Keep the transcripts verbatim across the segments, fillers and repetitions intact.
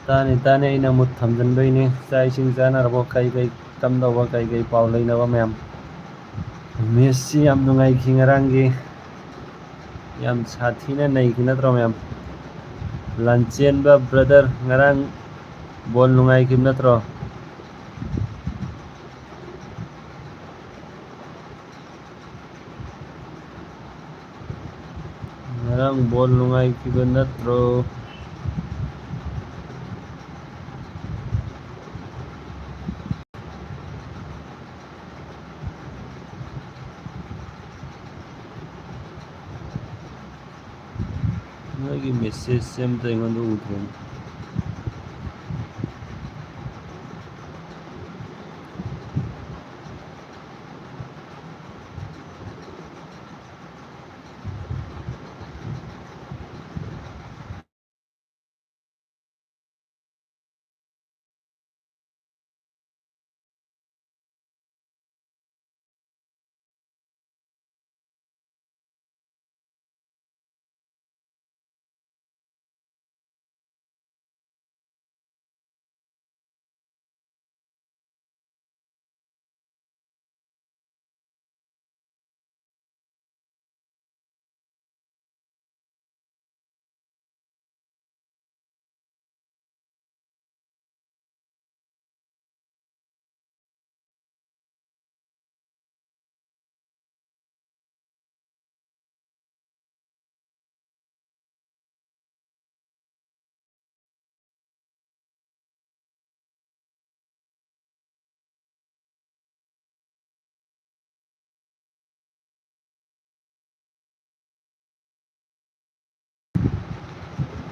ꯇꯥꯅꯤ, ꯇꯥꯅꯤ, ꯑꯩꯅ ꯃꯨꯠ ꯊꯝꯖꯤꯟꯕꯩꯅꯤ꯫ ꯆꯥꯛ ꯏꯁꯤꯡ ꯆꯥꯅꯔꯕꯣ? ꯀꯩ ꯀꯩ ꯀꯝꯗꯧꯕ, ꯀꯩ ꯀꯩ ꯄꯥꯎ ꯂꯩꯅꯕ ꯃꯌꯥꯝ? ꯃꯦꯠꯁꯁꯤ ꯌꯥꯝ ꯅꯨꯡꯉꯥꯏꯈꯤ ꯉꯔꯥꯡꯒꯤ꯫ ꯌꯥꯝ ꯁꯥꯊꯤꯅ ꯅꯩꯈꯤ ꯅꯠꯇ꯭ꯔꯣ ꯃꯌꯥꯝ? ꯂꯥꯟꯆꯦꯟꯕ brother, ꯉꯔꯥꯡ ꯕꯣꯜ ꯅꯨꯡꯉꯥꯏꯈꯤꯕ ꯅꯠꯇ꯭ꯔꯣ? ꯉꯔꯥꯡ ꯕꯣꯜ ꯅꯨꯡꯉꯥꯏꯈꯤꯕ ꯅꯠꯇ꯭ꯔꯣ? ꯅꯣꯏꯒꯤ ꯃꯦꯁꯦꯖꯁꯦ ꯑꯝꯇ ꯑꯩꯉꯣꯟꯗ ꯎꯗ꯭ꯔꯦꯅꯦ꯫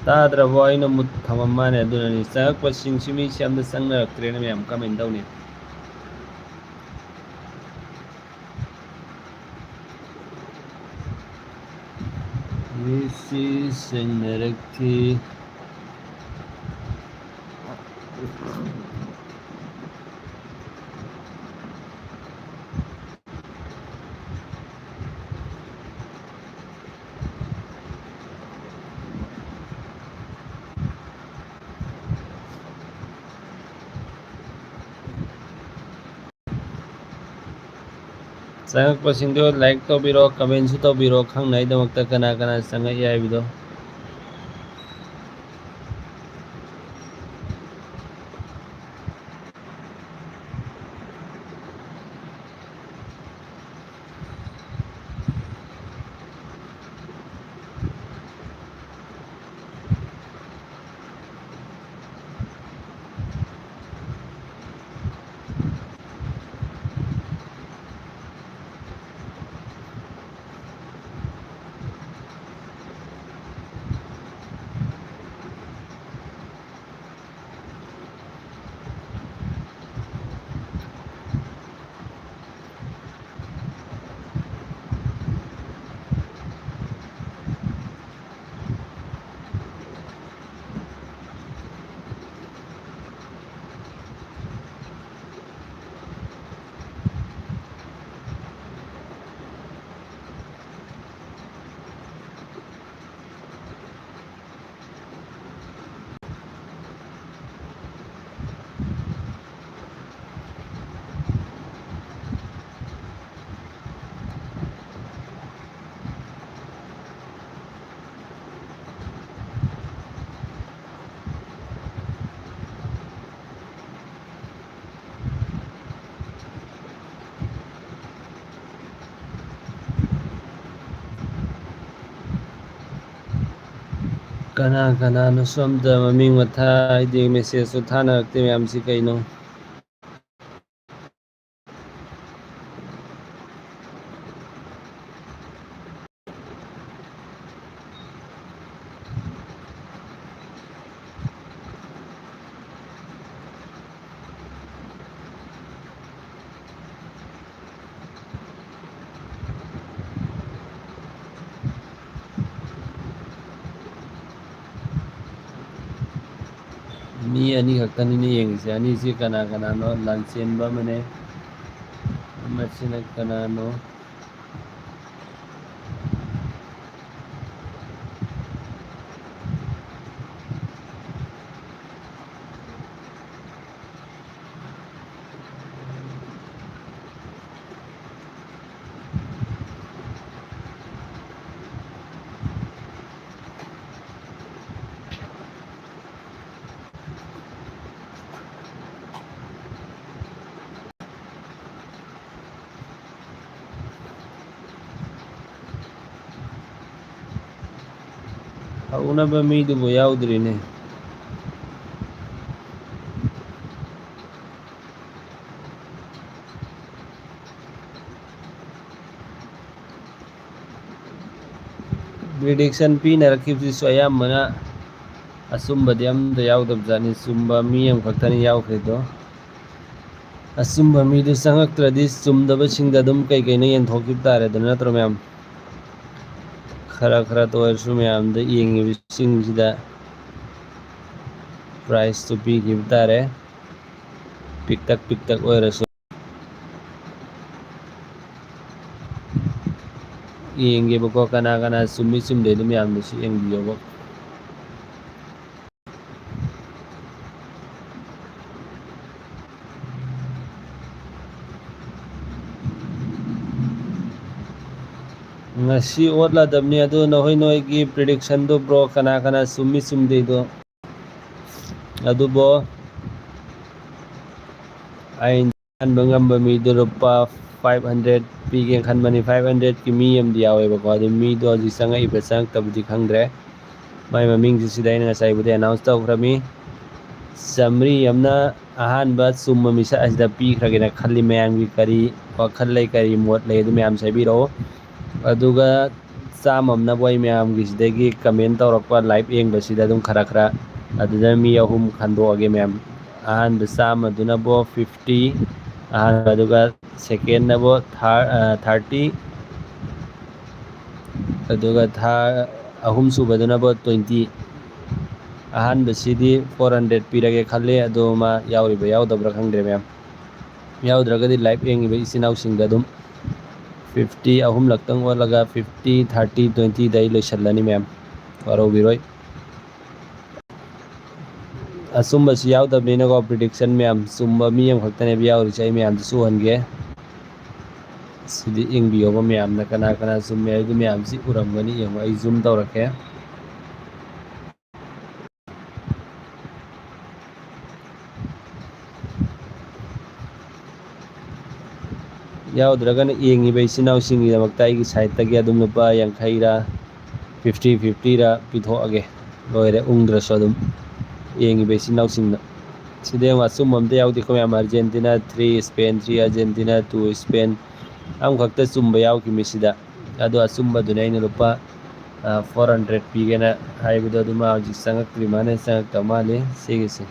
ꯇꯥꯗ꯭ꯔꯕꯣ? ꯑꯩꯅ ꯃꯨꯠ ꯊꯝꯃꯝꯃꯥꯅꯦ, ꯑꯗꯨꯅꯅꯤ꯫ ꯆꯪꯉꯛꯄꯁꯤꯡꯁꯤ ꯃꯤꯁꯤ ꯑꯝꯇ ꯆꯪꯅꯔꯛꯇ꯭ꯔꯦꯅꯦ ꯃꯌꯥꯝ, ꯀꯃꯥꯏꯅ ꯇꯧꯅꯤ? ꯃꯤꯁꯤ ꯆꯪꯅꯔꯛꯇꯦ꯫ ꯆꯪꯉꯛꯄꯁꯤꯡꯗꯣ like ꯇꯧꯕꯤꯔꯣ, comment ꯁꯨ ꯇꯧꯕꯤꯔꯣ, ꯈꯪꯅꯉꯥꯏꯗꯃꯛꯇ ꯀꯅꯥ ꯀꯅꯥ ꯆꯪꯉꯛꯏ ꯍꯥꯏꯕꯗꯣ꯫ ꯀꯅꯥ ꯀꯅꯥꯅꯣꯁꯨ ꯑꯝꯇ ꯃꯃꯤꯡ ꯃꯊꯥ ꯍꯥꯏꯗꯤ message ꯁꯨ ꯊꯥꯅꯔꯛꯇꯦ ꯃꯌꯥꯝꯁꯤ ꯀꯩꯅꯣ? ꯃꯤ ꯑꯅꯤ ꯈꯛꯇꯅꯤꯅꯦ ꯌꯦꯡꯉꯤꯁꯦ꯫ ꯑꯅꯤꯁꯤ ꯀꯅꯥ ꯀꯅꯥꯅꯣ? ꯂꯥꯟꯆꯦꯟꯕ ꯑꯃꯅꯦ, ꯑꯃꯁꯤꯅ ꯀꯅꯥꯅꯣ? ꯍꯧꯅꯕ ꯃꯤꯗꯨꯕꯨ ꯌꯥꯎꯗ꯭ꯔꯤꯅꯦ꯫ Prediction ꯄꯤꯅꯔꯛꯈꯤꯕꯁꯤꯁꯨ ꯑꯌꯥꯝꯕꯅ ꯑꯆꯨꯝꯕꯗꯤ ꯑꯝꯇ ꯌꯥꯎꯗꯕꯖꯥꯠꯅꯤ꯫ ꯆꯨꯝꯕ ꯃꯤ ꯑꯃꯈꯛꯇꯅꯤ ꯌꯥꯎꯈ꯭ꯔꯤꯗꯣ꯫ ꯑꯆꯨꯝꯕ ꯃꯤꯗꯨ ꯆꯪꯉꯛꯇ꯭ꯔꯗꯤ ꯆꯨꯝꯗꯕꯁꯤꯡꯗ ꯑꯗꯨꯝ ꯀꯩ ꯀꯩꯅꯣ ꯌꯦꯟꯊꯣꯛꯈꯤꯕ ꯇꯥꯔꯦꯗꯅ, ꯅꯠꯇ꯭ꯔꯣ ꯃꯌꯥꯝ? ꯈꯔ ꯈꯔꯇ ꯑꯣꯏꯔꯁꯨ ꯃꯌꯥꯝꯗ ꯌꯦꯡꯉꯤꯕꯁꯤꯡꯁꯤꯗ prizeꯇꯨ ꯄꯤꯈꯤꯕ ꯇꯥꯔꯦ, ꯄꯤꯛꯇꯛ ꯄꯤꯛꯇꯛ ꯑꯣꯏꯔꯁꯨ꯫ ꯌꯦꯡꯒꯦꯕꯀꯣ, ꯀꯅꯥ ꯀꯅꯥ ꯆꯨꯝꯃꯤ ꯆꯨꯝꯗꯦ ꯑꯗꯨ ꯃꯌꯥꯝꯗꯨꯁꯨ ꯌꯦꯡꯕꯤꯌꯣꯕ꯫ ꯉꯁꯤ ꯑꯣꯠꯂꯗꯕꯅꯤ꯫ ꯑꯗꯨ ꯅꯈꯣꯏ ꯅꯣꯏꯒꯤ predictionꯗꯨ, bro, ꯀꯅꯥ ꯀꯅꯥ ꯆꯨꯝꯃꯤ ꯆꯨꯝꯗꯦꯗꯣ꯫ ꯑꯗꯨꯕꯨ ꯑꯩꯅ ꯈꯟꯕ ꯉꯝꯕ ꯃꯤꯗꯨ ꯂꯨꯄꯥ five hundred ꯄꯤꯒꯦꯅ ꯈꯟꯕꯅꯤ꯫ Five hundredꯀꯤ ꯃꯤ ꯑꯃꯗꯤ ꯌꯥꯎꯋꯦꯕꯀꯣ, ꯑꯗꯨ ꯃꯤꯗꯣ ꯍꯧꯖꯤꯛ ꯆꯪꯉꯛꯏꯕ꯭ꯔꯥ ꯆꯪꯉꯛꯇꯕꯗꯤ ꯈꯪꯗ꯭ꯔꯦ꯫ ꯃꯥꯏ ꯃꯃꯤꯡꯁꯤ ꯁꯤꯗ ꯑꯩꯅ ꯉꯁꯥꯏꯕꯨꯗꯤ announce ꯇꯧꯈ꯭ꯔꯃꯤ꯫ ꯆꯥꯝꯃꯔꯤ ꯑꯃꯅ ꯑꯍꯥꯟꯕ ꯆꯨꯝꯕ ꯃꯤꯁꯛ ꯑꯁꯤꯗ ꯄꯤꯈ꯭ꯔꯒꯦꯅ ꯈꯜꯂꯤ꯫ ꯃꯌꯥꯝꯒꯤ ꯀꯔꯤ ꯋꯥꯈꯜ ꯂꯩ, ꯀꯔꯤ ꯃꯣꯠ ꯂꯩ, ꯑꯗꯨ ꯃꯌꯥꯝꯁꯦ ꯍꯥꯏꯕꯤꯔꯛꯑꯣ꯫ ꯑꯗꯨꯒ ꯆꯥꯝꯃ ꯑꯃꯅꯕꯨ ꯑꯩ ꯃꯌꯥꯝꯒꯤ ꯁꯤꯗꯒꯤ comment ꯇꯧꯔꯛꯄ, live ꯌꯦꯡꯕꯁꯤꯗ ꯑꯗꯨꯝ ꯈꯔ ꯈꯔ, ꯑꯗꯨꯗ ꯃꯤ ꯑꯍꯨꯝ ꯈꯟꯗꯣꯛꯑꯒꯦ ꯃꯌꯥꯝ꯫ ꯑꯍꯥꯟꯕ ꯆꯥꯝꯃꯗꯨꯅꯕꯨ fifty, ꯑꯍꯥꯟꯕ, ꯑꯗꯨꯒ secondꯅꯕꯨ thir-, ꯑ, thirty, ꯑꯗꯨꯒ ꯊꯥ-, ꯑꯍꯨꯝꯁꯨꯕꯗꯨꯅꯕꯨ twenty꯫ ꯑꯍꯥꯟꯕꯁꯤꯗꯤ four hundred ꯄꯤꯔꯒꯦ ꯈꯜꯂꯤ, ꯑꯗꯣ ꯃꯥ ꯌꯥꯎꯔꯤꯕ꯭ꯔꯥ ꯌꯥꯎꯗꯕ꯭ꯔꯥ ꯈꯪꯗ꯭ꯔꯦ ꯃꯌꯥꯝ꯫ ꯌꯥꯎꯗ꯭ꯔꯒꯗꯤ live ꯌꯦꯡꯉꯤꯕ ꯏꯆꯤꯟ ꯏꯅꯥꯎꯁꯤꯡꯗ ꯑꯗꯨꯝ fifty, ꯑꯍꯨꯝꯂꯛꯇꯪ ꯑꯣꯠꯂꯒ fifty, thirty, twentyꯗ ꯑꯩ ꯂꯣꯏꯁꯤꯜꯂꯅꯤ ꯃꯌꯥꯝ, ꯋꯥꯔꯧꯕꯤꯔꯣꯏ꯫ ꯑꯆꯨꯝꯕꯁꯨ ꯌꯥꯎꯗꯕꯅꯤꯅꯀꯣ, prediction ꯃꯌꯥꯝ, ꯆꯨꯝꯕ ꯃꯤ ꯑꯃꯈꯛꯇꯅꯦꯕ ꯌꯥꯎꯔꯤꯁꯦ꯫ ꯑꯩ ꯃꯌꯥꯝꯗꯁꯨ ꯎꯍꯟꯒꯦ꯫ ꯁꯤꯗꯤ ꯌꯦꯡꯕꯤꯌꯣꯕ ꯃꯌꯥꯝꯅ, ꯀꯅꯥ ꯀꯅꯥ ꯆꯨꯝꯃꯦ ꯍꯥꯏꯗꯨ ꯃꯌꯥꯝꯁꯤ ꯎꯔꯝꯒꯅꯤ꯫ ꯌꯦꯡꯉꯣ, ꯑꯩ zoom ꯇꯧꯔꯛꯀꯦ꯫ ꯌꯥꯎꯗ꯭ꯔꯒꯅ ꯌꯦꯡꯉꯤꯕ ꯏꯆꯤꯟ ꯏꯅꯥꯎꯁꯤꯡꯒꯤꯗꯃꯛꯇ ꯑꯩꯒꯤ sideꯇꯒꯤ ꯑꯗꯨꯝ ꯂꯨꯄꯥ ꯌꯥꯡꯈꯩꯔꯥ, ꯐꯤꯐꯇꯤ ꯐꯤꯐꯇꯤꯔ ꯄꯤꯊꯣꯛꯑꯒꯦ꯫ ꯂꯣꯏꯔꯦ, ꯎꯪꯗ꯭ꯔꯁꯨ ꯑꯗꯨꯝ ꯌꯦꯡꯉꯤꯕ ꯏꯆꯤꯟ ꯏꯅꯥꯎꯁꯤꯡꯅ꯫ ꯁꯤꯗ ꯌꯦꯡꯉꯣ, ꯑꯆꯨꯝꯕ ꯑꯝꯇ ꯌꯥꯎꯗꯦ꯫ ꯑꯩꯈꯣꯏ ꯃꯌꯥꯝ Argentina three, Spain three, Argentina two, Spain ꯑꯃꯈꯛꯇ ꯆꯨꯝꯕ ꯌꯥꯎꯈꯤꯕꯅꯤ ꯁꯤꯗ꯫ ꯑꯗꯣ ꯑꯆꯨꯝꯕꯗꯨꯅꯦ ꯑꯩꯅ ꯂꯨꯄꯥ, ꯑ, four hundred ꯄꯤꯒꯦꯅ ꯍꯥꯏꯕꯗꯣ, ꯑꯗꯨ ꯃꯥ ꯍꯧꯖꯤꯛ ꯆꯪꯉꯛꯇ꯭ꯔꯤ ꯃꯥꯜꯂꯦ, ꯆꯪꯉꯛꯇꯕ ꯃꯥꯜꯂꯦ ꯁꯤꯒꯤꯁꯦ꯫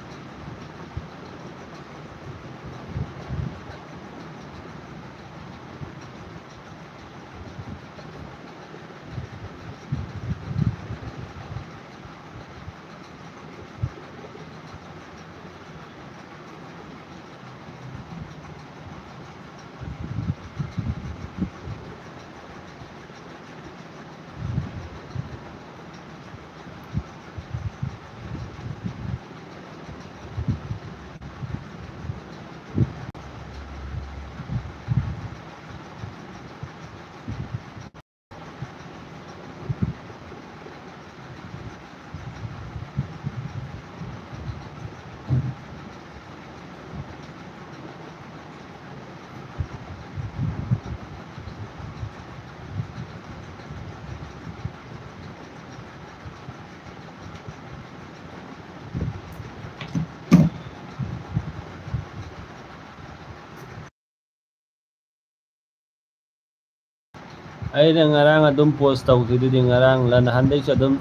ꯑꯩꯅ ꯉꯔꯥꯡ ꯑꯗꯨꯝ post ꯇꯧꯈꯤꯗꯨꯗꯤ, ꯉꯔꯥꯡꯂ ꯅꯍꯥꯟꯗꯩꯁꯨ ꯑꯗꯨꯝ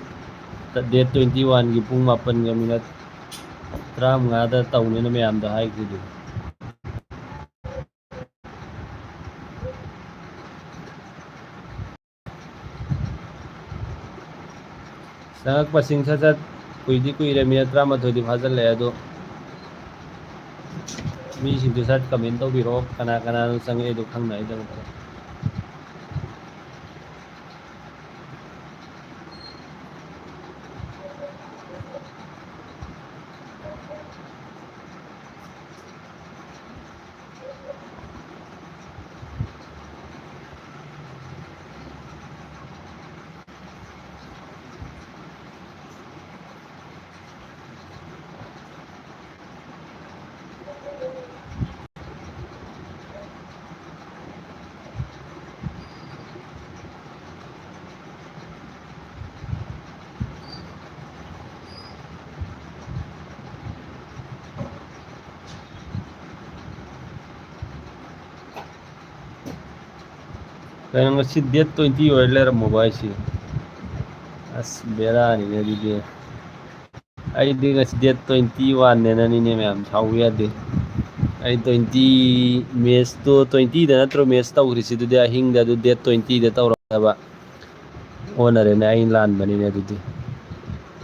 date twenty one ꯒꯤ ꯄꯨꯡ ꯃꯥꯄꯟꯒ minute ꯇꯔꯥꯃꯉꯥꯗ ꯇꯧꯅꯦꯅ ꯃꯌꯥꯝꯗ ꯍꯥꯏꯈꯤꯗꯨꯗꯤ꯫ ꯆꯪꯉꯛꯄꯁꯤꯡ ꯁꯠ ꯁꯠ, ꯀꯨꯏꯗꯤ ꯀꯨꯏꯔꯦ, minute ꯇꯔꯥꯃꯥꯊꯣꯏꯗꯤ ꯐꯥꯖꯤꯜꯂꯛꯑꯦ, ꯑꯗꯣ ꯃꯤꯁꯤꯡꯗꯨ ꯁꯠ comment ꯇꯧꯕꯤꯔꯛꯑꯣ, ꯀꯅꯥ ꯀꯅꯥꯅꯣ ꯆꯪꯉꯛꯏꯗꯣ ꯈꯪꯅꯉꯥꯏꯗꯃꯛꯇ꯫ ꯀꯩꯅꯣ, ꯉꯁꯤ date twenty ꯑꯣꯏꯔ ꯂꯩꯔꯝꯃꯕ ꯍꯥꯏꯁꯦ? ꯑꯁ, ꯕꯦꯔꯥꯅꯤꯅꯦ ꯑꯗꯨꯗꯤ꯫ ꯑꯩꯗꯤ ꯉꯁꯤ date twenty one ꯅꯦꯅꯅꯤꯅꯦ ꯃꯌꯥꯝ, ꯁꯥꯎꯕ ꯌꯥꯗꯦ꯫ ꯑꯩ twenty, match ꯇꯣ twenty ꯗ ꯅꯠꯇ꯭ꯔꯣ match ꯇꯧꯈ꯭ꯔꯤꯁꯤ? ꯑꯗꯨꯗꯤ ꯑꯍꯤꯡꯗ ꯑꯗꯨ date twenty ꯗ ꯇꯧꯔꯝꯒꯗꯕ꯫ ꯑꯣꯟꯅꯔꯦꯅꯦ, ꯑꯩ ꯂꯥꯟꯕꯅꯤꯅꯦ ꯑꯗꯨꯗꯤ꯫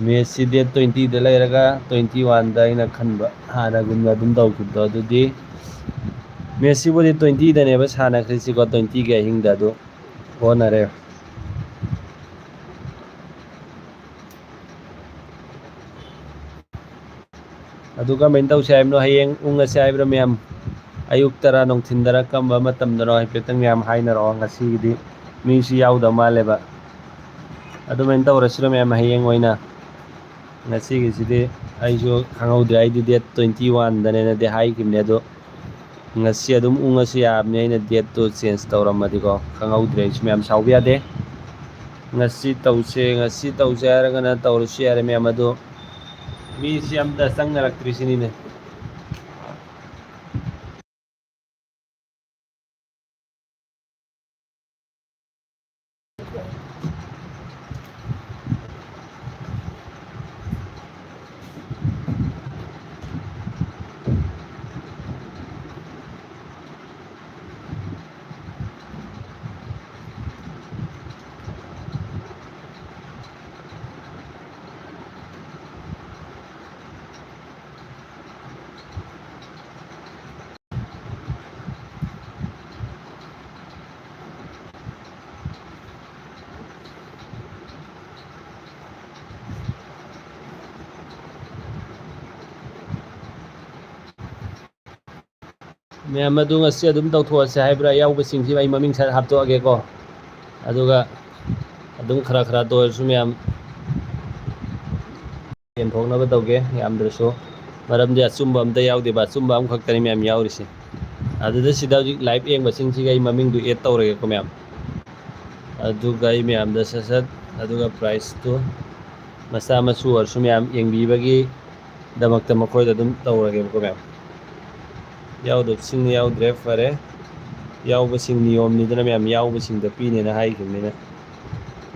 Match ꯁꯤ date twenty ꯗ ꯂꯩꯔꯒ twenty one ꯗ ꯑꯩꯅ ꯈꯟꯕ, ꯍꯥꯟꯅꯒꯨꯝꯅ ꯑꯗꯨꯝ ꯇꯧꯈꯤꯕꯗꯣ꯫ ꯑꯗꯨꯗꯤ match ꯁꯤꯕꯨꯗꯤ twenty ꯗꯅꯦꯕ ꯁꯥꯟꯅꯈ꯭ꯔꯤꯁꯤꯀꯣ, twenty ꯒꯤ ꯑꯍꯤꯡꯗ꯫ ꯑꯗꯨ ꯑꯣꯟꯅꯔꯦ꯫ ꯑꯗꯨ ꯀꯃꯥꯏꯅ ꯇꯧꯁꯦ ꯍꯥꯏꯕꯅꯣ? ꯍꯌꯦꯡ ꯎꯪꯉꯁꯦ ꯍꯥꯏꯕ꯭ꯔꯥ ꯃꯌꯥꯝ? ꯑꯌꯨꯛꯇꯔꯥ ꯅꯨꯡꯊꯤꯟꯗꯔꯥ ꯀꯔꯝꯕ ꯃꯇꯝꯗꯔꯣ ꯍꯥꯏꯐꯦꯠꯇꯪ ꯃꯌꯥꯝ ꯍꯥꯏꯅꯔꯛꯑꯣ꯫ ꯉꯁꯤꯒꯤꯗꯤ ꯃꯤꯁꯨ ꯌꯥꯎꯗꯕ ꯃꯥꯜꯂꯦꯕ꯫ ꯑꯗꯨꯃꯥꯏꯅ ꯇꯧꯔꯁꯤꯔꯣ ꯃꯌꯥꯝ ꯍꯌꯦꯡ ꯑꯣꯏꯅ? ꯉꯁꯤꯒꯤꯁꯤꯗꯤ ꯑꯩꯁꯨ ꯈꯪꯍꯧꯗ꯭ꯔꯦ꯫ ꯑꯩꯗꯤ date twenty one ꯗꯅꯦꯅꯗꯤ ꯍꯥꯏꯈꯤꯕꯅꯦ, ꯑꯗꯣ ꯉꯁꯤ ꯑꯗꯨꯝ ꯎꯪꯉꯁꯨ ꯌꯥꯕꯅꯦ꯫ ꯑꯩꯅ date ꯇꯣ change ꯇꯧꯔꯝꯃꯗꯤꯀꯣ, ꯈꯪꯍꯧꯗ꯭ꯔꯦ꯫ ꯑꯩꯁꯨ ꯃꯌꯥꯝ ꯁꯥꯎꯕ ꯌꯥꯗꯦ꯫ ꯉꯁꯤ ꯇꯧꯁꯦ, ꯉꯁꯤ ꯇꯧꯁꯦ ꯍꯥꯏꯔꯒꯅ ꯇꯧꯔꯁꯨ ꯌꯥꯔꯦ ꯃꯌꯥꯝ, ꯑꯗꯣ ꯃꯤꯁꯤ ꯑꯝꯇ ꯆꯪꯅꯔꯛꯇ꯭ꯔꯤꯁꯤꯅꯤꯅꯦ꯫ ꯃꯌꯥꯝ ꯑꯗꯨ ꯉꯁꯤ ꯑꯗꯨꯝ ꯇꯧꯊꯣꯛꯑꯁꯦ ꯍꯥꯏꯕ꯭ꯔꯥ? ꯑꯌꯥꯎꯕꯁꯤꯡꯁꯤ ꯑꯩ ꯃꯃꯤꯡ ꯁꯠ ꯍꯥꯞꯇꯣꯛꯑꯒꯦꯀꯣ꯫ ꯑꯗꯨꯒ ꯑꯗꯨꯝ ꯈꯔ ꯈꯔꯇ ꯑꯣꯏꯔꯁꯨ ꯃꯌꯥꯝ ꯌꯦꯟꯊꯣꯛꯅꯕ ꯇꯧꯒꯦ, ꯌꯥꯝꯗ꯭ꯔꯁꯨ꯫ ꯃꯔꯝꯗꯤ ꯑꯆꯨꯝꯕ ꯑꯝꯇ ꯌꯥꯎꯗꯦꯕ, ꯑꯆꯨꯝꯕ ꯑꯃꯈꯛꯇꯅꯤ ꯃꯌꯥꯝ ꯌꯥꯎꯔꯤꯁꯦ꯫ ꯑꯗꯨꯗ ꯁꯤꯗ ꯍꯧꯖꯤꯛ live ꯌꯦꯡꯕꯁꯤꯡꯁꯤꯒ ꯑꯩ ꯃꯃꯤꯡꯗꯨ add ꯇꯧꯔꯒꯦꯀꯣ ꯃꯌꯥꯝ꯫ ꯑꯗꯨꯒ ꯑꯩ ꯃꯌꯥꯝꯗ ꯁꯠ ꯁꯠ, ꯑꯗꯨꯒ prize ꯇꯨ ꯃꯆꯥ ꯃꯁꯨ ꯑꯣꯏꯔꯁꯨ ꯃꯌꯥꯝ ꯌꯦꯡꯕꯤꯕꯒꯤꯗꯃꯛꯇ ꯃꯈꯣꯏꯗ ꯑꯗꯨꯝ ꯇꯧꯔꯒꯦꯕꯀꯣ ꯃꯌꯥꯝ꯫ ꯌꯥꯎꯗꯕꯁꯤꯡꯅ ꯌꯥꯎꯗ꯭ꯔꯦ, ꯐꯔꯦ꯫ ꯌꯥꯎꯕꯁꯤꯡ ꯅꯤꯌꯣꯝꯅꯤꯗꯅ ꯃꯌꯥꯝ, ꯌꯥꯎꯕꯁꯤꯡꯗ ꯄꯤꯅꯦꯅ ꯍꯥꯏꯈꯤꯕꯅꯤꯅ,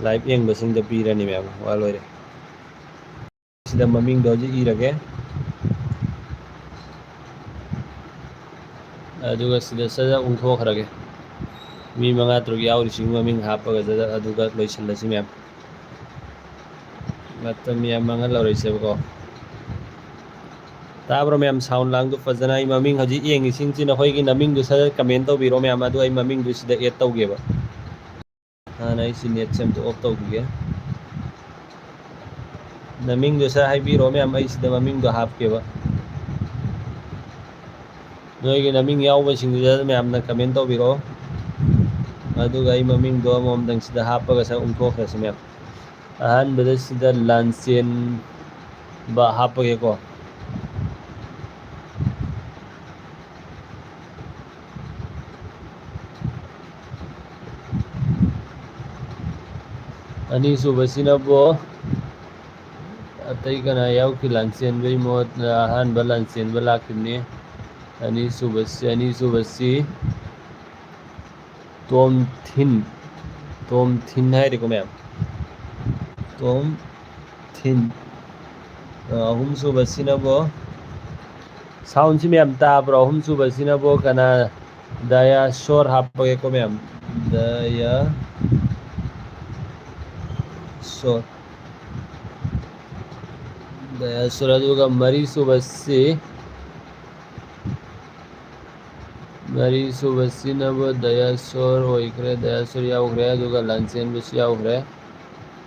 ꯂꯥꯏꯚ ꯌꯦꯡꯕꯁꯤꯡꯗ ꯄꯤꯔꯅꯤ ꯃꯌꯥꯝ, ꯋꯥ ꯂꯣꯏꯔꯦ꯫ ꯁꯤꯗ ꯃꯃꯤꯡꯗꯣ ꯍꯧꯖꯤꯛ ꯏꯔꯒꯦ꯫ ꯑꯗꯨꯒ ꯁꯤꯗ ꯁꯠ ꯁꯠ ꯎꯪꯊꯣꯛꯈ꯭ꯔꯒꯦ꯫ ꯃꯤ ꯃꯉꯥ ꯇꯔꯨꯛ ꯌꯥꯎꯔꯤꯁꯤꯒꯤ ꯃꯃꯤꯡ ꯍꯥꯞꯄꯒ ꯁꯠ ꯁꯠ ꯑꯗꯨꯒ ꯂꯣꯏꯁꯤꯜꯂꯁꯤ ꯃꯌꯥꯝ꯫ ꯃꯇꯝ ꯌꯥꯝ ꯃꯥꯡꯍꯜꯂꯔꯣꯏꯁꯦꯕꯀꯣ꯫ ꯇꯥꯕ꯭ꯔꯣ ꯃꯌꯥꯝ? ꯁꯥꯎꯟ ꯂꯥꯡꯗꯣ ꯐꯖꯅ꯫ ꯑꯩ ꯃꯃꯤꯡ ꯍꯧꯖꯤꯛ ꯌꯦꯡꯉꯤꯁꯤꯡꯁꯤ ꯅꯈꯣꯏꯒꯤ ꯅꯃꯤꯡꯗꯨ ꯁꯠ ꯁꯠ ꯀꯃꯦꯟ ꯇꯧꯕꯤꯔꯣ ꯃꯌꯥꯝ, ꯑꯗꯨ ꯑꯩ ꯃꯃꯤꯡꯗꯨ ꯁꯤꯗ ꯑꯦꯗ ꯇꯧꯒꯦꯕ꯫ ꯍꯥꯟꯅ ꯑꯩ ꯁꯤ ꯅꯦꯠꯁꯦ ꯑꯝꯇ ꯑꯣꯐ ꯇꯧꯈꯤꯒꯦ꯫ ꯅꯃꯤꯡꯗꯣ ꯁꯠ ꯍꯥꯏꯕꯤꯔꯣ ꯃꯌꯥꯝ, ꯑꯩ ꯁꯤꯗ ꯃꯃꯤꯡꯗꯣ ꯍꯥꯞꯀꯦꯕ꯫ ꯅꯣꯏꯒꯤ ꯅꯃꯤꯡ ꯌꯥꯎꯕꯁꯤꯡꯗꯨꯗ ꯃꯌꯥꯝꯅ ꯀꯃꯦꯟ ꯇꯧꯕꯤꯔꯛꯑꯣ꯫ ꯑꯗꯨꯒ ꯑꯩ ꯃꯃꯤꯡꯗꯣ ꯑꯃꯃꯝꯗꯪ ꯁꯤꯗ ꯍꯥꯞꯄꯒ ꯁꯠ ꯎꯪꯊꯣꯛꯈ꯭ꯔꯁꯤ ꯃꯌꯥꯝ꯫ ꯑꯍꯥꯟꯕꯗ ꯁꯤꯗ ꯂꯥꯟꯆꯦꯟꯕ ꯍꯥꯞꯄꯒꯦꯀꯣ꯫ ꯑꯅꯤꯁꯨꯕꯁꯤꯅꯕꯨ ꯑꯇꯩ ꯀꯅꯥ ꯌꯥꯎꯈꯤ? ꯂꯥꯟꯆꯦꯟꯕꯒꯤ ꯃꯍꯨꯠꯇ ꯑꯍꯥꯟꯕ ꯂꯥꯟꯆꯦꯟꯕ ꯂꯥꯛꯈꯤꯕꯅꯤ꯫ ꯑꯅꯤꯁꯨꯕꯁꯤ, ꯑꯅꯤꯁꯨꯕꯁꯤ ꯇꯣꯝ ꯊꯤꯟ, ꯇꯣꯝ ꯊꯤꯟ ꯍꯥꯏꯔꯦꯀꯣ ꯃꯌꯥꯝ, ꯇꯣꯝ ꯊꯤꯟ꯫ ꯑ, ꯑꯍꯨꯝꯁꯨꯕꯁꯤꯅꯕꯨ, ꯁꯥꯎꯟꯁꯤ ꯃꯌꯥꯝ ꯇꯥꯕ꯭ꯔꯣ? ꯑꯍꯨꯝꯁꯨꯕꯁꯤꯅꯕꯨ ꯀꯅꯥ? ꯗꯌꯥꯁꯣꯔ ꯍꯥꯞꯄꯒꯦꯀꯣ ꯃꯌꯥꯝ, ꯗꯌꯥꯁꯣꯔ, ꯗꯌꯥꯁꯣꯔ꯫ ꯑꯗꯨꯒ ꯃꯔꯤꯁꯨꯕꯁꯤ, ꯃꯔꯤꯁꯨꯕꯁꯤꯅꯕꯨ ꯗꯌꯥꯁꯣꯔ ꯑꯣꯏꯈ꯭ꯔꯦ, ꯗꯌꯥꯁꯣꯔ ꯌꯥꯎꯈ꯭ꯔꯦ, ꯑꯗꯨꯒ ꯂꯥꯟꯆꯦꯟꯕꯁꯨ ꯌꯥꯎꯈ꯭ꯔꯦ꯫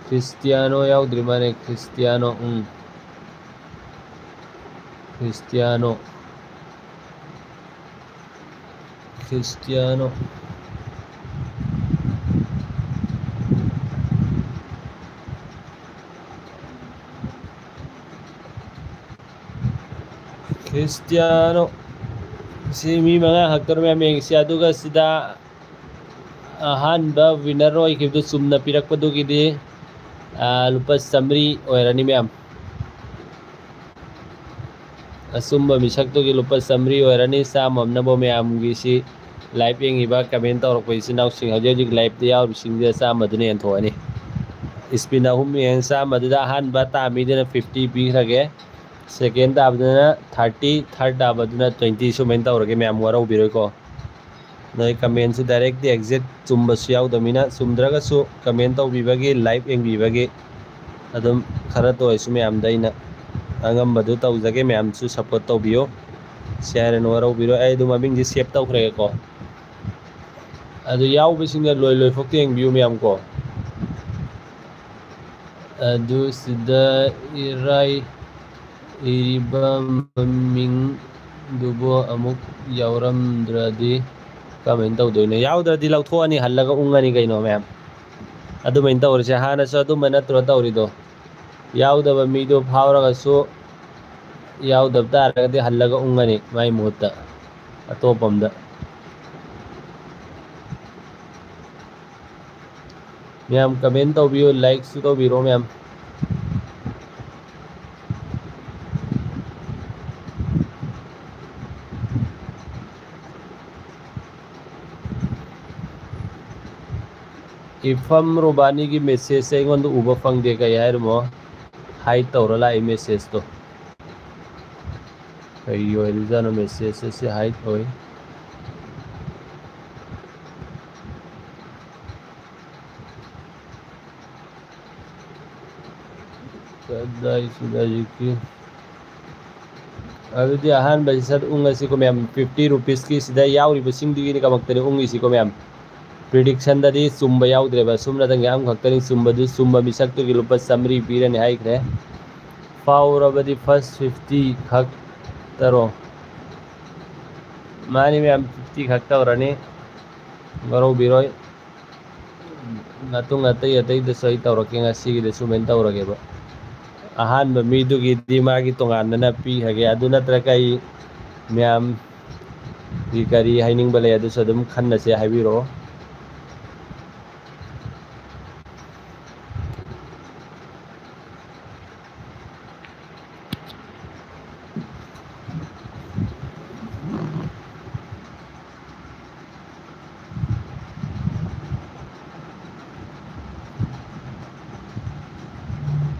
ꯈ꯭ꯔꯤꯁꯇꯤꯌꯥꯅꯣ ꯌꯥꯎꯗ꯭ꯔꯤ ꯃꯥꯜꯂꯦ, ꯈ꯭ꯔꯤꯁꯇꯤꯌꯥꯅꯣ, ꯎꯝ, ꯈ꯭ꯔꯤꯁꯇꯤꯌꯥꯅꯣ, ꯈ꯭ꯔꯤꯁꯇꯤꯌꯥꯅꯣ꯫ ꯈ꯭ꯔꯤꯁꯇꯤꯌꯥꯅꯣ꯫ ꯁꯤ ꯃꯤ ꯃꯉꯥ ꯈꯛꯇꯔꯣ ꯃꯌꯥꯝ ꯌꯦꯡꯉꯤꯁꯤ? ꯑꯗꯨꯒ ꯁꯤꯗ ꯑꯍꯥꯟꯕ ꯋꯤꯟꯅꯔ ꯑꯣꯏꯈꯤꯕꯗꯨ ꯆꯨꯝꯅ ꯄꯤꯔꯛꯄꯗꯨꯒꯤꯗꯤ, ꯑꯥ, ꯂꯨꯄꯥ ꯆꯥꯝꯃꯔꯤ ꯑꯣꯏꯔꯅꯤ ꯃꯌꯥꯝ꯫ ꯑꯆꯨꯝꯕ ꯃꯤꯁꯛꯇꯨꯒꯤ ꯂꯨꯄꯥ ꯆꯥꯝꯃꯔꯤ ꯑꯣꯏꯔꯅꯤ꯫ ꯆꯥꯝꯃ ꯑꯃꯅꯕꯨ ꯃꯌꯥꯝꯒꯤꯁꯤ Live ꯌꯦꯡꯉꯤꯕ comment ꯇꯧꯔꯛꯄ ꯏꯆꯤꯟ ꯏꯅꯥꯎꯁꯤꯡ, ꯍꯧꯖꯤꯛ ꯍꯧꯖꯤꯛ live ꯇ ꯌꯥꯎꯔꯤꯕꯁꯤꯡꯁꯤꯗ ꯆꯥꯝꯃꯗꯨꯅ ꯌꯦꯟꯊꯣꯛꯑꯅꯤ꯫ Spin ꯑꯍꯨꯝ ꯌꯦꯡ, ꯆꯥꯝꯃꯗꯨꯗ ꯑꯍꯥꯟꯕ ꯇꯥ ꯃꯤꯗꯨꯅ fifty ꯄꯤꯈ꯭ꯔꯒꯦ, second ꯇꯥꯕꯗꯨꯅ thirty, third ꯇꯥꯕꯗꯨꯅ twenty, ꯁꯨꯃꯥꯏꯅ ꯇꯧꯔꯒꯦ꯫ ꯃꯌꯥꯝ ꯋꯥꯔꯧꯕꯤꯔꯣꯏꯀꯣ꯫ ꯅꯣꯏ comment ꯁꯨ direct exact ꯆꯨꯝꯕꯁꯨ ꯌꯥꯎꯗꯕꯅꯤꯅ, ꯆꯨꯝꯗ꯭ꯔꯒꯁꯨ comment ꯇꯧꯕꯤꯕꯒꯤ, live ꯌꯦꯡꯕꯤꯕꯒꯤ ꯑꯗꯨꯝ ꯈꯔꯇ ꯑꯣꯏꯔꯁꯨ ꯃꯌꯥꯝꯗ ꯑꯩꯅ ꯑꯉꯝꯕꯗꯨ ꯇꯧꯖꯒꯦ꯫ ꯃꯌꯥꯝꯁꯨ support ꯇꯧꯕꯤꯌꯨ꯫ ꯁꯤ ꯍꯥꯏꯔꯅꯨ, ꯋꯥꯔꯧꯕꯤꯔꯣꯏ꯫ ꯑꯩ ꯑꯗꯨꯝ ꯃꯃꯤꯡꯁꯦ save ꯇꯧꯈ꯭ꯔꯦꯀꯣ꯫ ꯑꯗꯨ ꯌꯥꯎꯕꯁꯤꯡꯅ ꯂꯣꯏ ꯂꯣꯏꯐꯥꯎꯇ ꯌꯦꯡꯕꯤꯌꯨ ꯃꯌꯥꯝ ꯀꯣ꯫ ꯑꯗꯨ ꯁꯤꯗ ꯏꯔꯥꯏ ꯏꯔꯤꯕ ꯃꯃꯤꯡꯗꯨꯕꯨ ꯑꯃꯨꯛ ꯌꯥꯎꯔꯝꯗ꯭ꯔꯗꯤ ꯀꯃꯥꯏꯅ ꯇꯧꯗꯣꯏꯅꯣ? ꯌꯥꯎꯗ꯭ꯔꯗꯤ ꯂꯧꯊꯣꯛꯑꯅꯤ, ꯍꯜꯂꯒ ꯎꯪꯉꯅꯤ ꯀꯩꯅꯣ ꯃꯌꯥꯝ꯫ ꯑꯗꯨꯃꯥꯏꯅ ꯇꯧꯔꯁꯦ꯫ ꯍꯥꯟꯅꯁꯨ ꯑꯗꯨꯝꯕ ꯅꯠꯇ꯭ꯔꯣ ꯇꯧꯔꯤꯗꯣ? ꯌꯥꯎꯗꯕ ꯃꯤꯗꯣ ꯐꯥꯎꯔꯒꯁꯨ, ꯌꯥꯎꯗꯕ ꯇꯥꯔꯒꯗꯤ ꯍꯜꯂꯒ ꯎꯪꯉꯅꯤ ꯃꯥꯏ ꯃꯍꯨꯠꯇ ꯑꯇꯣꯞꯄ ꯑꯝꯗ꯫ ꯃꯌꯥꯝ comment ꯇꯧꯕꯤꯌꯨ, like ꯁꯨ ꯇꯧꯕꯤꯔꯣ ꯃꯌꯥꯝ꯫ ꯏꯐꯝ ꯔꯣꯕꯥꯅꯤꯒꯤ message ꯁꯦ ꯑꯩꯉꯣꯟꯗ ꯎꯕ ꯐꯪꯗꯦ꯫ ꯀꯩ ꯍꯥꯏꯔꯤꯃꯣ? Hide ꯇꯧꯔ ꯂꯥꯛꯏ message ꯇꯣ꯫ ꯀꯩꯒꯤ ꯑꯣꯏꯔꯤꯖꯥꯠꯅꯣ message ꯑꯁꯤ hide ꯑꯣꯏ? ꯀꯗꯥꯏꯁꯤꯗ ꯍꯧꯖꯤꯛꯀꯤ? ꯑꯗꯨꯗꯤ ꯑꯍꯥꯟꯕꯁꯤ ꯁꯠ ꯎꯪꯉꯁꯤꯀꯣ ꯃꯌꯥꯝ꯫ Fifty rupees ꯀꯤ ꯁꯤꯗ ꯌꯥꯎꯔꯤꯕꯁꯤꯡꯗꯨꯒꯤꯅꯤ ꯀꯃꯛꯇꯅꯤ ꯎꯪꯉꯤꯁꯤꯀꯣ ꯃꯌꯥꯝ꯫ Prediction ꯗꯗꯤ ꯆꯨꯝꯕ ꯌꯥꯎꯗ꯭ꯔꯦꯕ, ꯁꯨꯞꯅꯇꯪꯒꯤ ꯑꯃꯈꯛꯇꯅꯤ ꯆꯨꯝꯕꯗꯨ꯫ ꯆꯨꯝꯕ ꯃꯤꯁꯛꯇꯨꯒꯤ ꯂꯨꯄꯥ ꯆꯥꯃꯔꯤ ꯄꯤꯔꯅꯤ ꯍꯥꯏꯈ꯭ꯔꯦ꯫ ꯐꯥꯎꯔꯕꯗꯤ first fifty ꯈꯛꯇꯔꯣ? ꯃꯥꯅꯤ ꯃꯌꯥꯝ, fifty ꯈꯛ ꯇꯧꯔꯅꯤ, ꯋꯥꯔꯧꯕꯤꯔꯣꯏ꯫ ꯃꯇꯨꯡ ꯑꯇꯩ ꯑꯇꯩꯗꯁꯨ ꯑꯩ ꯇꯧꯔꯛꯀꯦ, ꯉꯁꯤꯒꯤꯗꯤ ꯁꯨꯃꯥꯏꯅ ꯇꯧꯔꯒꯦꯕ꯫ ꯑꯍꯥꯟꯕ ꯃꯤꯗꯨꯒꯤꯗꯤ ꯃꯥꯒꯤ ꯇꯣꯉꯥꯟꯅꯅ ꯄꯤꯈ꯭ꯔꯒꯦ꯫ ꯑꯗꯨ ꯅꯠꯇ꯭ꯔꯒ ꯑꯩ ꯃꯌꯥꯝꯒꯤ ꯀꯔꯤ ꯍꯥꯏꯅꯤꯡꯕ ꯂꯩ, ꯑꯗꯨꯁꯨ ꯑꯗꯨꯝ ꯈꯟꯅꯁꯦ, ꯍꯥꯏꯕꯤꯔꯛꯑꯣ꯫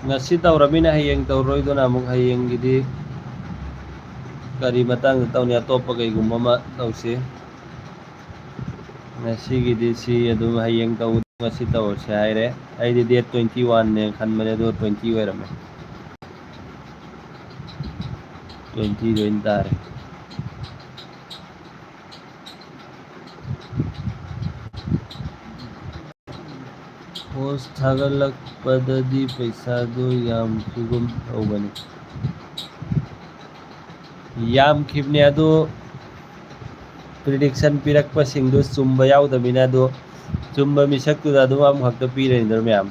ꯉꯁꯤ ꯇꯧꯔꯃꯤꯅ ꯍꯌꯦꯡ ꯇꯧꯔꯣꯏꯗꯨꯅ ꯑꯃꯨꯛ ꯍꯌꯦꯡꯒꯤꯗꯤ ꯀꯔꯤ ꯃꯇꯥꯡꯗ ꯇꯧꯅꯤ? ꯑꯇꯣꯞꯄ ꯀꯩꯒꯨꯝꯕ ꯑꯃ ꯇꯧꯁꯤ꯫ ꯉꯁꯤꯒꯤꯗꯤ ꯁꯤ ꯑꯗꯨꯝ ꯍꯌꯦꯡ ꯇꯧ-, ꯉꯁꯤ ꯇꯧꯔꯁꯦ ꯍꯥꯏꯔꯦ꯫ ꯑꯩꯗꯤ date twenty one ꯅꯦ ꯈꯟꯕꯅꯦ, ꯑꯗꯨꯒ twenty ꯑꯣꯏꯔꯝꯃꯦ꯫ Twenty ꯂꯣꯏ ꯇꯥꯔꯦ꯫ Post ꯊꯥꯒꯠꯂꯛꯄꯗꯗꯤ ꯄꯩꯁꯥꯗꯨ ꯌꯥꯝꯈꯤꯒꯨꯝ ꯇꯧꯕꯅꯤ꯫ ꯌꯥꯝꯈꯤꯕꯅꯦ, ꯑꯗꯨ prediction ꯄꯤꯔꯛꯄꯁꯤꯡꯗꯨ ꯆꯨꯝꯕ ꯌꯥꯎꯗꯕꯅꯤꯅ, ꯑꯗꯨ ꯆꯨꯝꯕ ꯃꯤꯁꯛꯇꯨꯗ ꯑꯗꯨꯝ ꯑꯃꯈꯛꯇ ꯄꯤꯔꯅꯤꯗꯣ ꯃꯌꯥꯝ꯫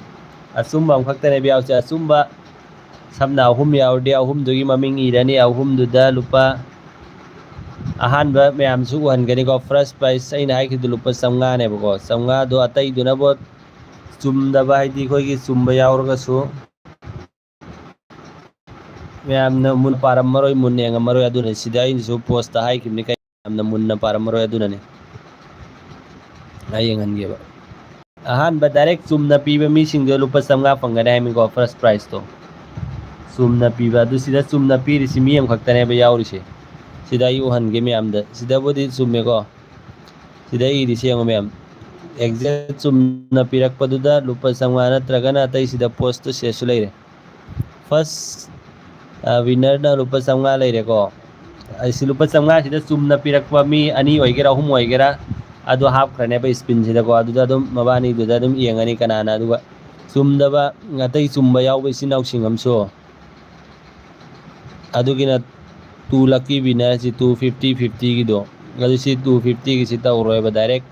ꯑꯆꯨꯝꯕ ꯑꯃꯈꯛꯇꯅꯦꯕ ꯌꯥꯎꯁꯦ꯫ ꯑꯆꯨꯝꯕ ꯁꯝꯅ ꯑꯍꯨꯝ ꯌꯥꯎꯔꯗꯤ, ꯑꯍꯨꯝꯗꯨꯒꯤ ꯃꯃꯤꯡ ꯏꯔꯅꯤ꯫ ꯑꯍꯨꯝꯗꯨꯗ ꯂꯨꯄꯥ, ꯑꯍꯥꯟꯕ ꯃꯌꯥꯝꯁꯨ ꯎꯍꯟꯒꯅꯤꯀꯣ, first prize ꯑꯩꯅ ꯍꯥꯏꯈꯤꯕꯗꯨ ꯂꯨꯄꯥ ꯆꯥꯝꯃꯉꯥꯅꯦꯕꯀꯣ꯫ ꯆꯥꯝꯃꯉꯥꯗꯣ ꯑꯇꯩꯗꯨꯅꯕꯨ ꯆꯨꯝꯗꯕ, ꯍꯥꯏꯗꯤ ꯑꯩꯈꯣꯏꯒꯤ ꯆꯨꯝꯕ ꯌꯥꯎꯔꯒꯁꯨ ꯃꯌꯥꯝꯅ ꯃꯨꯟꯅ ꯄꯥꯔꯝꯃꯔꯣꯏ, ꯃꯨꯟꯅ ꯌꯦꯡꯉꯝꯃꯔꯣꯏ꯫ ꯑꯗꯨꯅ ꯁꯤꯗ ꯑꯩꯅꯁꯨ post ꯇ ꯍꯥꯏꯈꯤꯕꯅꯤ, ꯀꯩ ꯌꯥꯝꯅ ꯃꯨꯟꯅ ꯄꯥꯔꯝꯃꯔꯣꯏ꯫ ꯑꯗꯨꯅꯅꯤ꯫ ꯑꯩ ꯌꯦꯡꯍꯟꯒꯦꯕ꯫ ꯑꯍꯥꯟꯕ direct ꯆꯨꯝꯅ ꯄꯤꯕ ꯃꯤꯁꯤꯡꯗꯣ ꯂꯨꯄꯥ ꯆꯥꯝꯃꯉꯥ ꯐꯪꯒꯅꯤ ꯍꯥꯏꯕꯅꯤꯀꯣ, first prize ꯇꯣ꯫ ꯆꯨꯝꯅ ꯄꯤꯕ ꯑꯗꯨ, ꯁꯤꯗ ꯆꯨꯝꯅ ꯄꯤꯔꯤꯁꯤ ꯃꯤ ꯑꯃꯈꯛꯇꯅꯦꯕ ꯌꯥꯎꯔꯤꯁꯦ꯫ ꯁꯤꯗ ꯑꯩ ꯎꯍꯟꯒꯦ ꯃꯌꯥꯝꯗ꯫ ꯁꯤꯗꯕꯨꯗꯤ ꯆꯨꯝꯃꯦꯀꯣ꯫ ꯁꯤꯗ ꯏꯔꯤꯁꯦ ꯌꯦꯡꯉꯣ ꯃꯌꯥꯝ꯫ Exact ꯆꯨꯝꯅ ꯄꯤꯔꯛꯄꯗꯨꯗ ꯂꯨꯄꯥ ꯆꯥꯝꯃꯉꯥ ꯅꯠꯇ꯭ꯔꯒꯅ ꯑꯇꯩ ꯁꯤꯗ post ꯇ ꯁꯦꯠꯁꯨ ꯂꯩꯔꯦ꯫ First, ꯑ, winner ꯅ ꯂꯨꯄꯥ ꯆꯥꯝꯃꯉꯥ ꯂꯩꯔꯦꯀꯣ꯫ ꯑꯁꯤ ꯂꯨꯄꯥ ꯆꯥꯝꯃꯉꯥꯁꯤꯗ ꯆꯨꯝꯅ ꯄꯤꯔꯛꯄ ꯃꯤ ꯑꯅꯤ ꯑꯣꯏꯒꯦꯔꯥ, ꯑꯍꯨꯝ ꯑꯣꯏꯒꯦꯔꯥ, ꯑꯗꯨ ꯍꯥꯞꯈ꯭ꯔꯅꯦꯕ screen ꯁꯤꯗꯀꯣ꯫ ꯑꯗꯨꯗ ꯑꯗꯨꯝ ꯃꯕꯥꯅꯤꯗꯨꯗ ꯑꯗꯨꯝ ꯌꯦꯡꯉꯅꯤ ꯀꯅꯥꯅ꯫ ꯑꯗꯨꯒ ꯆꯨꯝꯗꯕ, ꯑꯇꯩ ꯆꯨꯝꯕ ꯌꯥꯎꯕ ꯏꯆꯤꯟ ꯏꯅꯥꯎꯁꯤꯡ ꯑꯃꯁꯨ, ꯑꯗꯨꯒꯤꯅ two lucky winner ꯁꯤ, two fifty fifty ꯒꯤꯗꯣ꯫ ꯑꯗꯨ ꯁꯤ two fifty ꯒꯤꯁꯤ ꯇꯧꯔꯣꯏꯕ, direct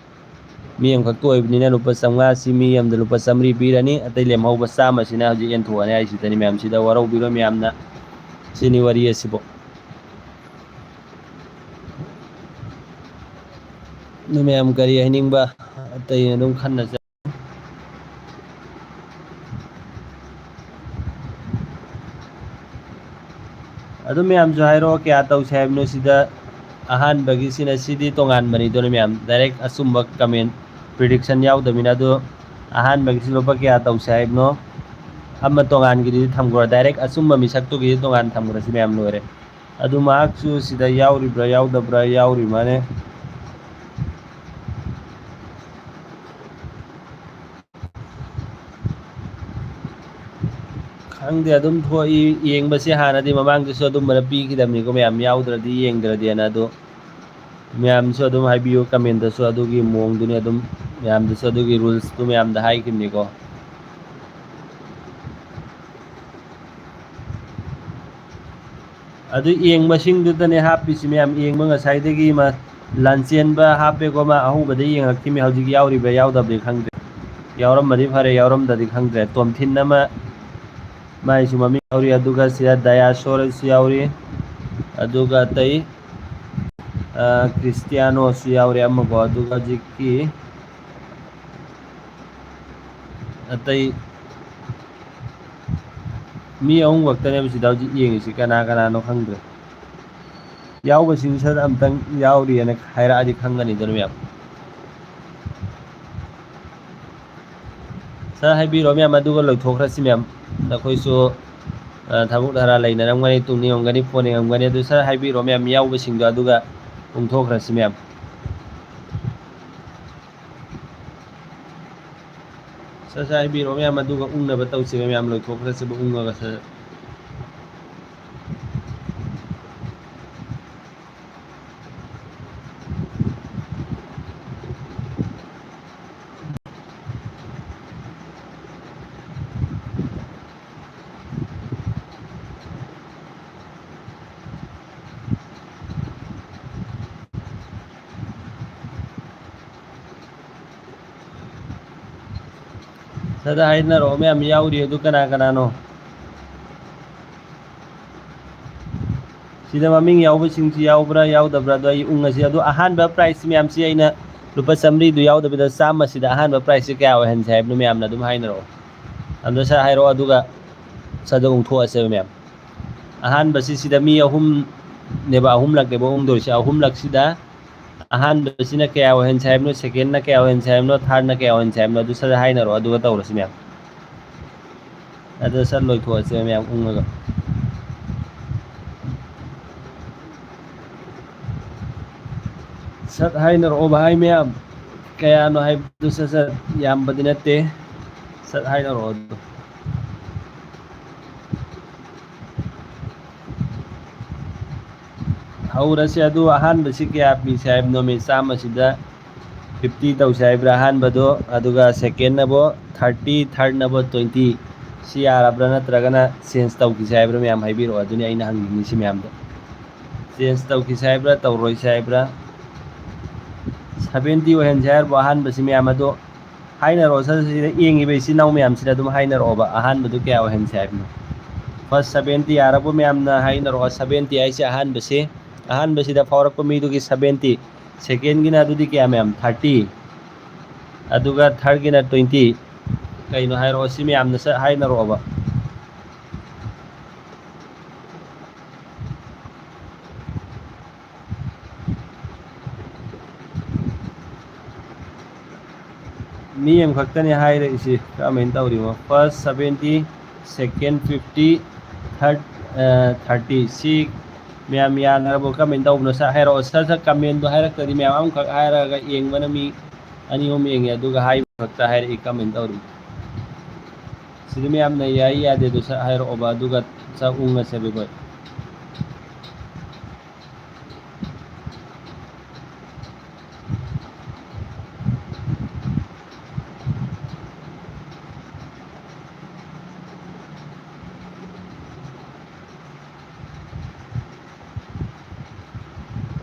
ꯃꯤ ꯑꯃꯈꯛꯇ ꯑꯣꯏꯕꯅꯤꯅ ꯂꯨꯄꯥ ꯆꯥꯝꯃꯉꯥ ꯁꯤ ꯃꯤ ꯑꯃꯗ ꯂꯨꯄꯥ ꯆꯥꯝꯃꯔꯤ ꯄꯤꯔꯅꯤ, ꯑꯇꯩ ꯂꯦꯝꯍꯧꯕ ꯆꯥꯝꯃꯁꯤꯅ ꯍꯧꯖꯤꯛ ꯌꯦꯟꯊꯣꯛꯑꯅꯤ ꯍꯥꯏꯁꯤꯗꯅꯤ ꯃꯌꯥꯝ꯫ ꯁꯤꯗ ꯋꯥꯔꯧꯕꯤꯔꯣꯏ ꯃꯌꯥꯝꯅ꯫ ꯁꯤꯅꯤ ꯋꯥꯔꯤ ꯑꯁꯤꯕꯨ꯫ ꯑꯗꯨ ꯃꯌꯥꯝ ꯀꯔꯤ ꯍꯥꯏꯅꯤꯡꯕ? ꯑꯇꯩ ꯑꯗꯨꯝ ꯈꯟꯅ ꯆꯠ-, ꯑꯗꯨ ꯃꯌꯥꯝꯁꯨ ꯍꯥꯏꯔꯛꯑꯣ, ꯀꯌꯥ ꯇꯧꯁꯦ ꯍꯥꯏꯕꯅꯣ ꯁꯤꯗ? ꯑꯍꯥꯟꯕꯒꯤꯁꯤꯅ, ꯁꯤꯗꯤ ꯇꯣꯉꯥꯟꯕꯅꯤꯗꯣ ꯃꯌꯥꯝ, direct ꯑꯆꯨꯝꯕ comment, prediction ꯌꯥꯎꯗꯕꯅꯤꯅ꯫ ꯑꯗꯣ ꯑꯍꯥꯟꯕꯒꯤꯁꯤ ꯂꯨꯄꯥ ꯀꯌꯥ ꯇꯧꯁꯦ ꯍꯥꯏꯕꯅꯣ? ꯑꯃ ꯇꯣꯉꯥꯟꯒꯤꯗꯤ ꯊꯝꯈ꯭ꯔꯣ, ꯗꯥꯏꯔꯦꯛ ꯑꯆꯨꯝꯕ ꯃꯤꯁꯛꯇꯨꯒꯤꯗꯤ ꯇꯣꯉꯥꯟ ꯊꯝꯈ꯭ꯔꯁꯤ ꯃꯌꯥꯝ, ꯂꯣꯏꯔꯦ꯫ ꯑꯗꯨ ꯃꯍꯥꯛꯁꯨ ꯁꯤꯗ ꯌꯥꯎꯔꯤꯕ꯭ꯔꯥ ꯌꯥꯎꯗꯕ꯭ꯔꯥ? ꯌꯥꯎꯔꯤ ꯃꯥꯅꯦ꯫ ꯈꯪꯗꯦ, ꯑꯗꯨꯝ ꯊꯣꯛꯏ꯫ ꯌꯦꯡꯕꯁꯦ ꯍꯥꯟꯅꯗꯤ ꯃꯃꯥꯡꯗꯁꯨ ꯑꯗꯨꯝꯕꯅ ꯄꯤꯈꯤꯗꯕꯅꯤꯀꯣ ꯃꯌꯥꯝ, ꯌꯥꯎꯗ꯭ꯔꯗꯤ ꯌꯦꯡꯗ꯭ꯔꯗꯤꯅ꯫ ꯑꯗꯣ ꯃꯌꯥꯝꯁꯨ ꯑꯗꯨꯝ ꯍꯥꯏꯕꯤꯌꯨ, ꯀꯃꯦꯟꯇꯁꯨ ꯑꯗꯨꯒꯤ ꯃꯑꯣꯡꯗꯨꯅꯤ꯫ ꯑꯗꯨꯝ ꯃꯌꯥꯝꯗꯁꯨ ꯑꯗꯨꯒꯤ ꯔꯨꯜꯁꯇꯨ ꯃꯌꯥꯝꯗ ꯍꯥꯏꯈꯤꯕꯅꯤꯀꯣ꯫ ꯑꯗꯨ ꯌꯦꯡꯕꯁꯤꯡꯗꯨꯗꯅꯦ ꯍꯥꯞꯄꯤꯁꯤ ꯃꯌꯥꯝ꯫ ꯌꯦꯡꯕ ꯉꯁꯥꯏꯗꯒꯤ ꯑꯃ ꯂꯥꯟꯆꯦꯟꯕ ꯍꯥꯞꯄꯦꯀꯣ, ꯃꯥ ꯑꯍꯧꯕꯗ ꯌꯦꯡꯉꯛꯈꯤꯕꯅꯤ꯫ ꯍꯧꯖꯤꯛ ꯌꯥꯎꯔꯤꯕ꯭ꯔꯥ ꯌꯥꯎꯗꯕꯗꯤ ꯈꯪꯗ꯭ꯔꯦ꯫ ꯌꯥꯎꯔꯝꯃꯗꯤ ꯐꯔꯦ, ꯌꯥꯎꯔꯝꯗꯗꯤ ꯈꯪꯗ꯭ꯔꯦ꯫ ꯇꯣꯝꯊꯤꯟ ꯑꯃ, ꯃꯥꯏꯁꯨ ꯃꯃꯤꯡ ꯌꯥꯎꯔꯤ꯫ ꯑꯗꯨꯒ ꯁꯤꯗ ꯗꯌꯥꯁꯣꯔꯁꯨ ꯌꯥꯎꯔꯤ꯫ ꯑꯗꯨꯒ ꯑꯇꯩ, ꯑ, ꯀ꯭ꯔꯤꯁꯇꯤꯌꯥꯅꯣꯁꯨ ꯌꯥꯎꯔꯦ ꯑꯃꯀꯣ꯫ ꯑꯗꯨꯒ ꯍꯧꯖꯤꯛꯀꯤ ꯑꯇꯩ ꯃꯤ ꯑꯍꯨꯝ ꯈꯛꯇꯅꯦꯕ ꯁꯤꯗ ꯍꯧꯖꯤꯛ ꯌꯦꯡꯉꯤꯁꯤ, ꯀꯅꯥ ꯀꯅꯥꯅꯣ ꯈꯪꯗ꯭ꯔꯦ꯫ ꯌꯥꯎꯕꯁꯤꯡꯁꯤꯗ ꯑꯝꯇꯪ ꯌꯥꯎꯔꯤꯑꯅ ꯍꯥꯏꯔꯛꯑꯗꯤ ꯈꯪꯒꯅꯤꯗꯅ ꯃꯌꯥꯝ꯫ ꯁꯥꯔ, ꯍꯥꯏꯕꯤꯔꯣ ꯃꯌꯥꯝ, ꯑꯗꯨꯒ ꯂꯣꯏꯊꯣꯛꯈ꯭ꯔꯁꯤ ꯃꯌꯥꯝ꯫ ꯅꯈꯣꯏꯁꯨ, ꯑ, ꯊꯕꯛ ꯙꯔꯥ ꯂꯩꯅꯔꯝꯒꯅꯤ, ꯇꯨꯝꯅꯤꯡꯉꯝꯒꯅꯤ, ꯐꯣꯟ ꯌꯦꯡꯉꯝꯒꯅꯤ꯫ ꯑꯗꯨ ꯁꯥꯔ, ꯍꯥꯏꯕꯤꯔꯣ ꯃꯌꯥꯝ, ꯌꯥꯎꯕꯁꯤꯡꯗꯣ ꯑꯗꯨꯒ ꯎꯪꯊꯣꯛꯈ꯭ꯔꯁꯤ ꯃꯌꯥꯝ꯫ ꯁꯠ ꯁꯠ ꯍꯥꯏꯕꯤꯔꯣ ꯃꯌꯥꯝ, ꯑꯗꯨꯒ ꯎꯪꯅꯕ ꯇꯧꯁꯦꯕ ꯃꯌꯥꯝ, ꯂꯣꯏꯊꯣꯛꯈ꯭ꯔꯁꯦꯕ ꯎꯪꯉꯒ ꯁꯠ ꯁꯠ꯫ ꯁꯠ ꯁꯠ ꯍꯥꯏꯅꯔꯛꯑꯣ ꯃꯌꯥꯝ, ꯌꯥꯎꯔꯤ ꯑꯗꯨ ꯀꯅꯥ ꯀꯅꯥꯅꯣ? ꯁꯤꯗ ꯃꯃꯤꯡ ꯌꯥꯎꯕꯁꯤꯡꯁꯤ ꯌꯥꯎꯕ꯭ꯔꯥ ꯌꯥꯎꯗꯕ꯭ꯔꯥ ꯑꯗꯣ ꯑꯩ ꯎꯪꯉꯁꯤ꯫ ꯑꯗꯣ ꯑꯍꯥꯟꯕ ꯄ꯭ꯔꯥꯏꯖ ꯃꯌꯥꯝꯁꯤ ꯑꯩꯅ ꯂꯨꯄꯥ ꯆꯥꯝꯃꯔꯤꯗꯨ ꯌꯥꯎꯗꯕꯤꯗ ꯆꯥꯝꯃꯁꯤꯗ ꯑꯍꯥꯟꯕ ꯄ꯭ꯔꯥꯏꯖꯁꯤ ꯀꯌꯥ ꯑꯣꯏꯍꯟꯁꯦ ꯍꯥꯏꯕꯅꯣ ꯃꯌꯥꯝꯅ ꯑꯗꯨꯝ ꯍꯥꯏꯅꯔꯛꯑꯣ꯫ ꯑꯗꯣ ꯁꯠ ꯍꯥꯏꯔꯛꯑꯣ, ꯑꯗꯨꯒ ꯁꯠ ꯎꯪꯊꯣꯛꯑꯁꯦꯕ ꯃꯌꯥꯝ꯫ ꯑꯍꯥꯟꯕꯁꯤ ꯁꯤꯗ ꯃꯤ ꯑꯍꯨꯝꯅꯦꯕ, ꯑꯍꯨꯝꯂꯛꯅꯦꯕ ꯎꯪꯗꯣꯏꯁꯦ꯫ ꯑꯍꯨꯝꯂꯛꯁꯤꯗ ꯑꯍꯥꯟꯕꯁꯤꯅ ꯀꯌꯥ ꯑꯣꯏꯍꯟꯁꯦ ꯍꯥꯏꯕꯅꯣ, ꯁꯦꯀꯦꯟꯅ ꯀꯌꯥ ꯑꯣꯏꯍꯟꯁꯦ ꯍꯥꯏꯕꯅꯣ, ꯊꯥꯔꯠꯅ ꯀꯌꯥ ꯑꯣꯏꯍꯟꯁꯦ ꯍꯥꯏꯕꯅꯣ, ꯑꯗꯨ ꯁꯠ ꯍꯥꯏꯅꯔꯣ, ꯑꯗꯨꯒ ꯇꯧꯔꯁꯤ ꯃꯌꯥꯝ꯫ ꯑꯗꯣ ꯁꯠ ꯂꯣꯏꯊꯣꯛꯑꯁꯦ ꯃꯌꯥꯝ ꯎꯪꯉꯒ꯫ ꯁꯠ ꯍꯥꯏꯅꯔꯛꯑꯣ ꯚꯥꯏ ꯃꯌꯥꯝ, ꯀꯌꯥꯅꯣ ꯍꯥꯏꯕꯗꯨ ꯁꯠ ꯁꯠ, ꯌꯥꯝꯕꯗꯤ ꯅꯠꯇꯦ, ꯁꯠ ꯍꯥꯏꯅꯔꯛꯑꯣ ꯑꯗꯨ꯫ ꯍꯧꯔꯁꯦ ꯑꯗꯨ, ꯑꯍꯥꯟꯕꯁꯤ ꯀꯌꯥ ꯄꯤꯁꯦ ꯍꯥꯏꯕꯅꯣ ꯃꯤ? ꯆꯥꯝꯃꯁꯤꯗ fifty ꯇꯧꯁꯦ ꯍꯥꯏꯕ꯭ꯔꯥ ꯑꯍꯥꯟꯕꯗꯣ? ꯑꯗꯨꯒ second ꯅꯕꯨ thirty, third ꯅꯕꯨ twenty꯫ ꯁꯤ ꯌꯥꯔꯕ꯭ꯔꯥ, ꯅꯠꯇ꯭ꯔꯒꯅ change ꯇꯧꯈꯤꯁꯦ ꯍꯥꯏꯕ꯭ꯔꯥ ꯃꯌꯥꯝ? ꯍꯥꯏꯕꯤꯔꯛꯑꯣ, ꯑꯗꯨꯅꯤ ꯑꯩꯅ ꯍꯪꯅꯤꯡꯉꯤꯁꯤ ꯃꯌꯥꯝꯗ꯫ Change ꯇꯧꯈꯤꯁꯦ ꯍꯥꯏꯕ꯭ꯔꯥ, ꯇꯧꯔꯣꯏꯁꯦ ꯍꯥꯏꯕ꯭ꯔꯥ? Seventy ꯑꯣꯏꯍꯟꯁꯦ ꯍꯥꯏꯔꯕꯣ ꯑꯍꯥꯟꯕꯁꯤ ꯃꯌꯥꯝ? ꯑꯗꯣ ꯍꯥꯏꯅꯔꯛꯑꯣ ꯁꯥꯔ, ꯁꯤꯗ ꯌꯦꯡꯉꯤꯕ ꯏꯆꯤꯟ ꯏꯅꯥꯎ ꯃꯌꯥꯝꯁꯤꯗ ꯑꯗꯨꯝ ꯍꯥꯏꯅꯔꯛꯑꯣꯕ, ꯑꯍꯥꯟꯕꯗꯨ ꯀꯌꯥ ꯑꯣꯏꯍꯟꯁꯦ ꯍꯥꯏꯕꯅꯣ? First seventy ꯌꯥꯔꯕꯣ ꯃꯌꯥꯝꯅ ꯍꯥꯏꯅꯔꯛꯑꯣ꯫ Seventy ꯍꯥꯏꯁꯦ ꯑꯍꯥꯟꯕꯁꯦ, ꯑꯍꯥꯟꯕꯁꯤꯗ ꯐꯥꯎꯔꯛꯄ ꯃꯤꯗꯨꯒꯤ seventy, second ꯒꯤꯅ ꯑꯗꯨꯗꯤ ꯀꯌꯥ ꯃꯌꯥꯝ? Thirty, ꯑꯗꯨꯒ third ꯒꯤꯅ twenty꯫ ꯀꯩꯅꯣ ꯍꯥꯏꯔꯛꯑꯣ, ꯁꯤ ꯃꯌꯥꯝꯅ ꯁꯠ ꯍꯥꯏꯅꯔꯛꯑꯣꯕ꯫ ꯃꯤ ꯑꯃꯈꯛꯇꯅꯤ ꯍꯥꯏꯔꯛꯏꯁꯤ, ꯀꯃꯥꯏꯅ ꯇꯧꯔꯤꯅꯣ? First seventy, second fifty, third, ꯑ, thirty꯫ ꯁꯤ ꯃꯌꯥꯝ ꯌꯥꯅꯔꯕꯣ? ꯀꯃꯥꯏꯅ ꯇꯧꯕꯅꯣ? ꯁꯠ ꯍꯥꯏꯔꯛꯑꯣ꯫ ꯁꯠ ꯁꯠ comment ꯗꯣ ꯍꯥꯏꯔꯛꯇ꯭ꯔꯗꯤ ꯃꯌꯥꯝ ꯑꯃꯈꯛ ꯍꯥꯏꯔꯛꯑꯒ ꯌꯦꯡꯕꯅ ꯃꯤ ꯑꯅꯤ ꯑꯍꯨꯝ ꯌꯦꯡꯉꯦ, ꯑꯗꯨꯒ ꯍꯥꯏꯕ ꯈꯛꯇ ꯍꯥꯏꯔꯛꯏ꯫ ꯀꯃꯥꯏꯅ ꯇꯧꯔꯤꯅꯣ? ꯁꯤꯗꯤ ꯃꯌꯥꯝꯅ ꯌꯥꯏ ꯌꯥꯗꯦꯗꯣ ꯁꯠ ꯍꯥꯏꯔꯛꯑꯣꯕ, ꯑꯗꯨꯒ ꯆꯥꯛ ꯎꯪꯉꯁꯦꯕ ꯑꯩꯈꯣꯏ꯫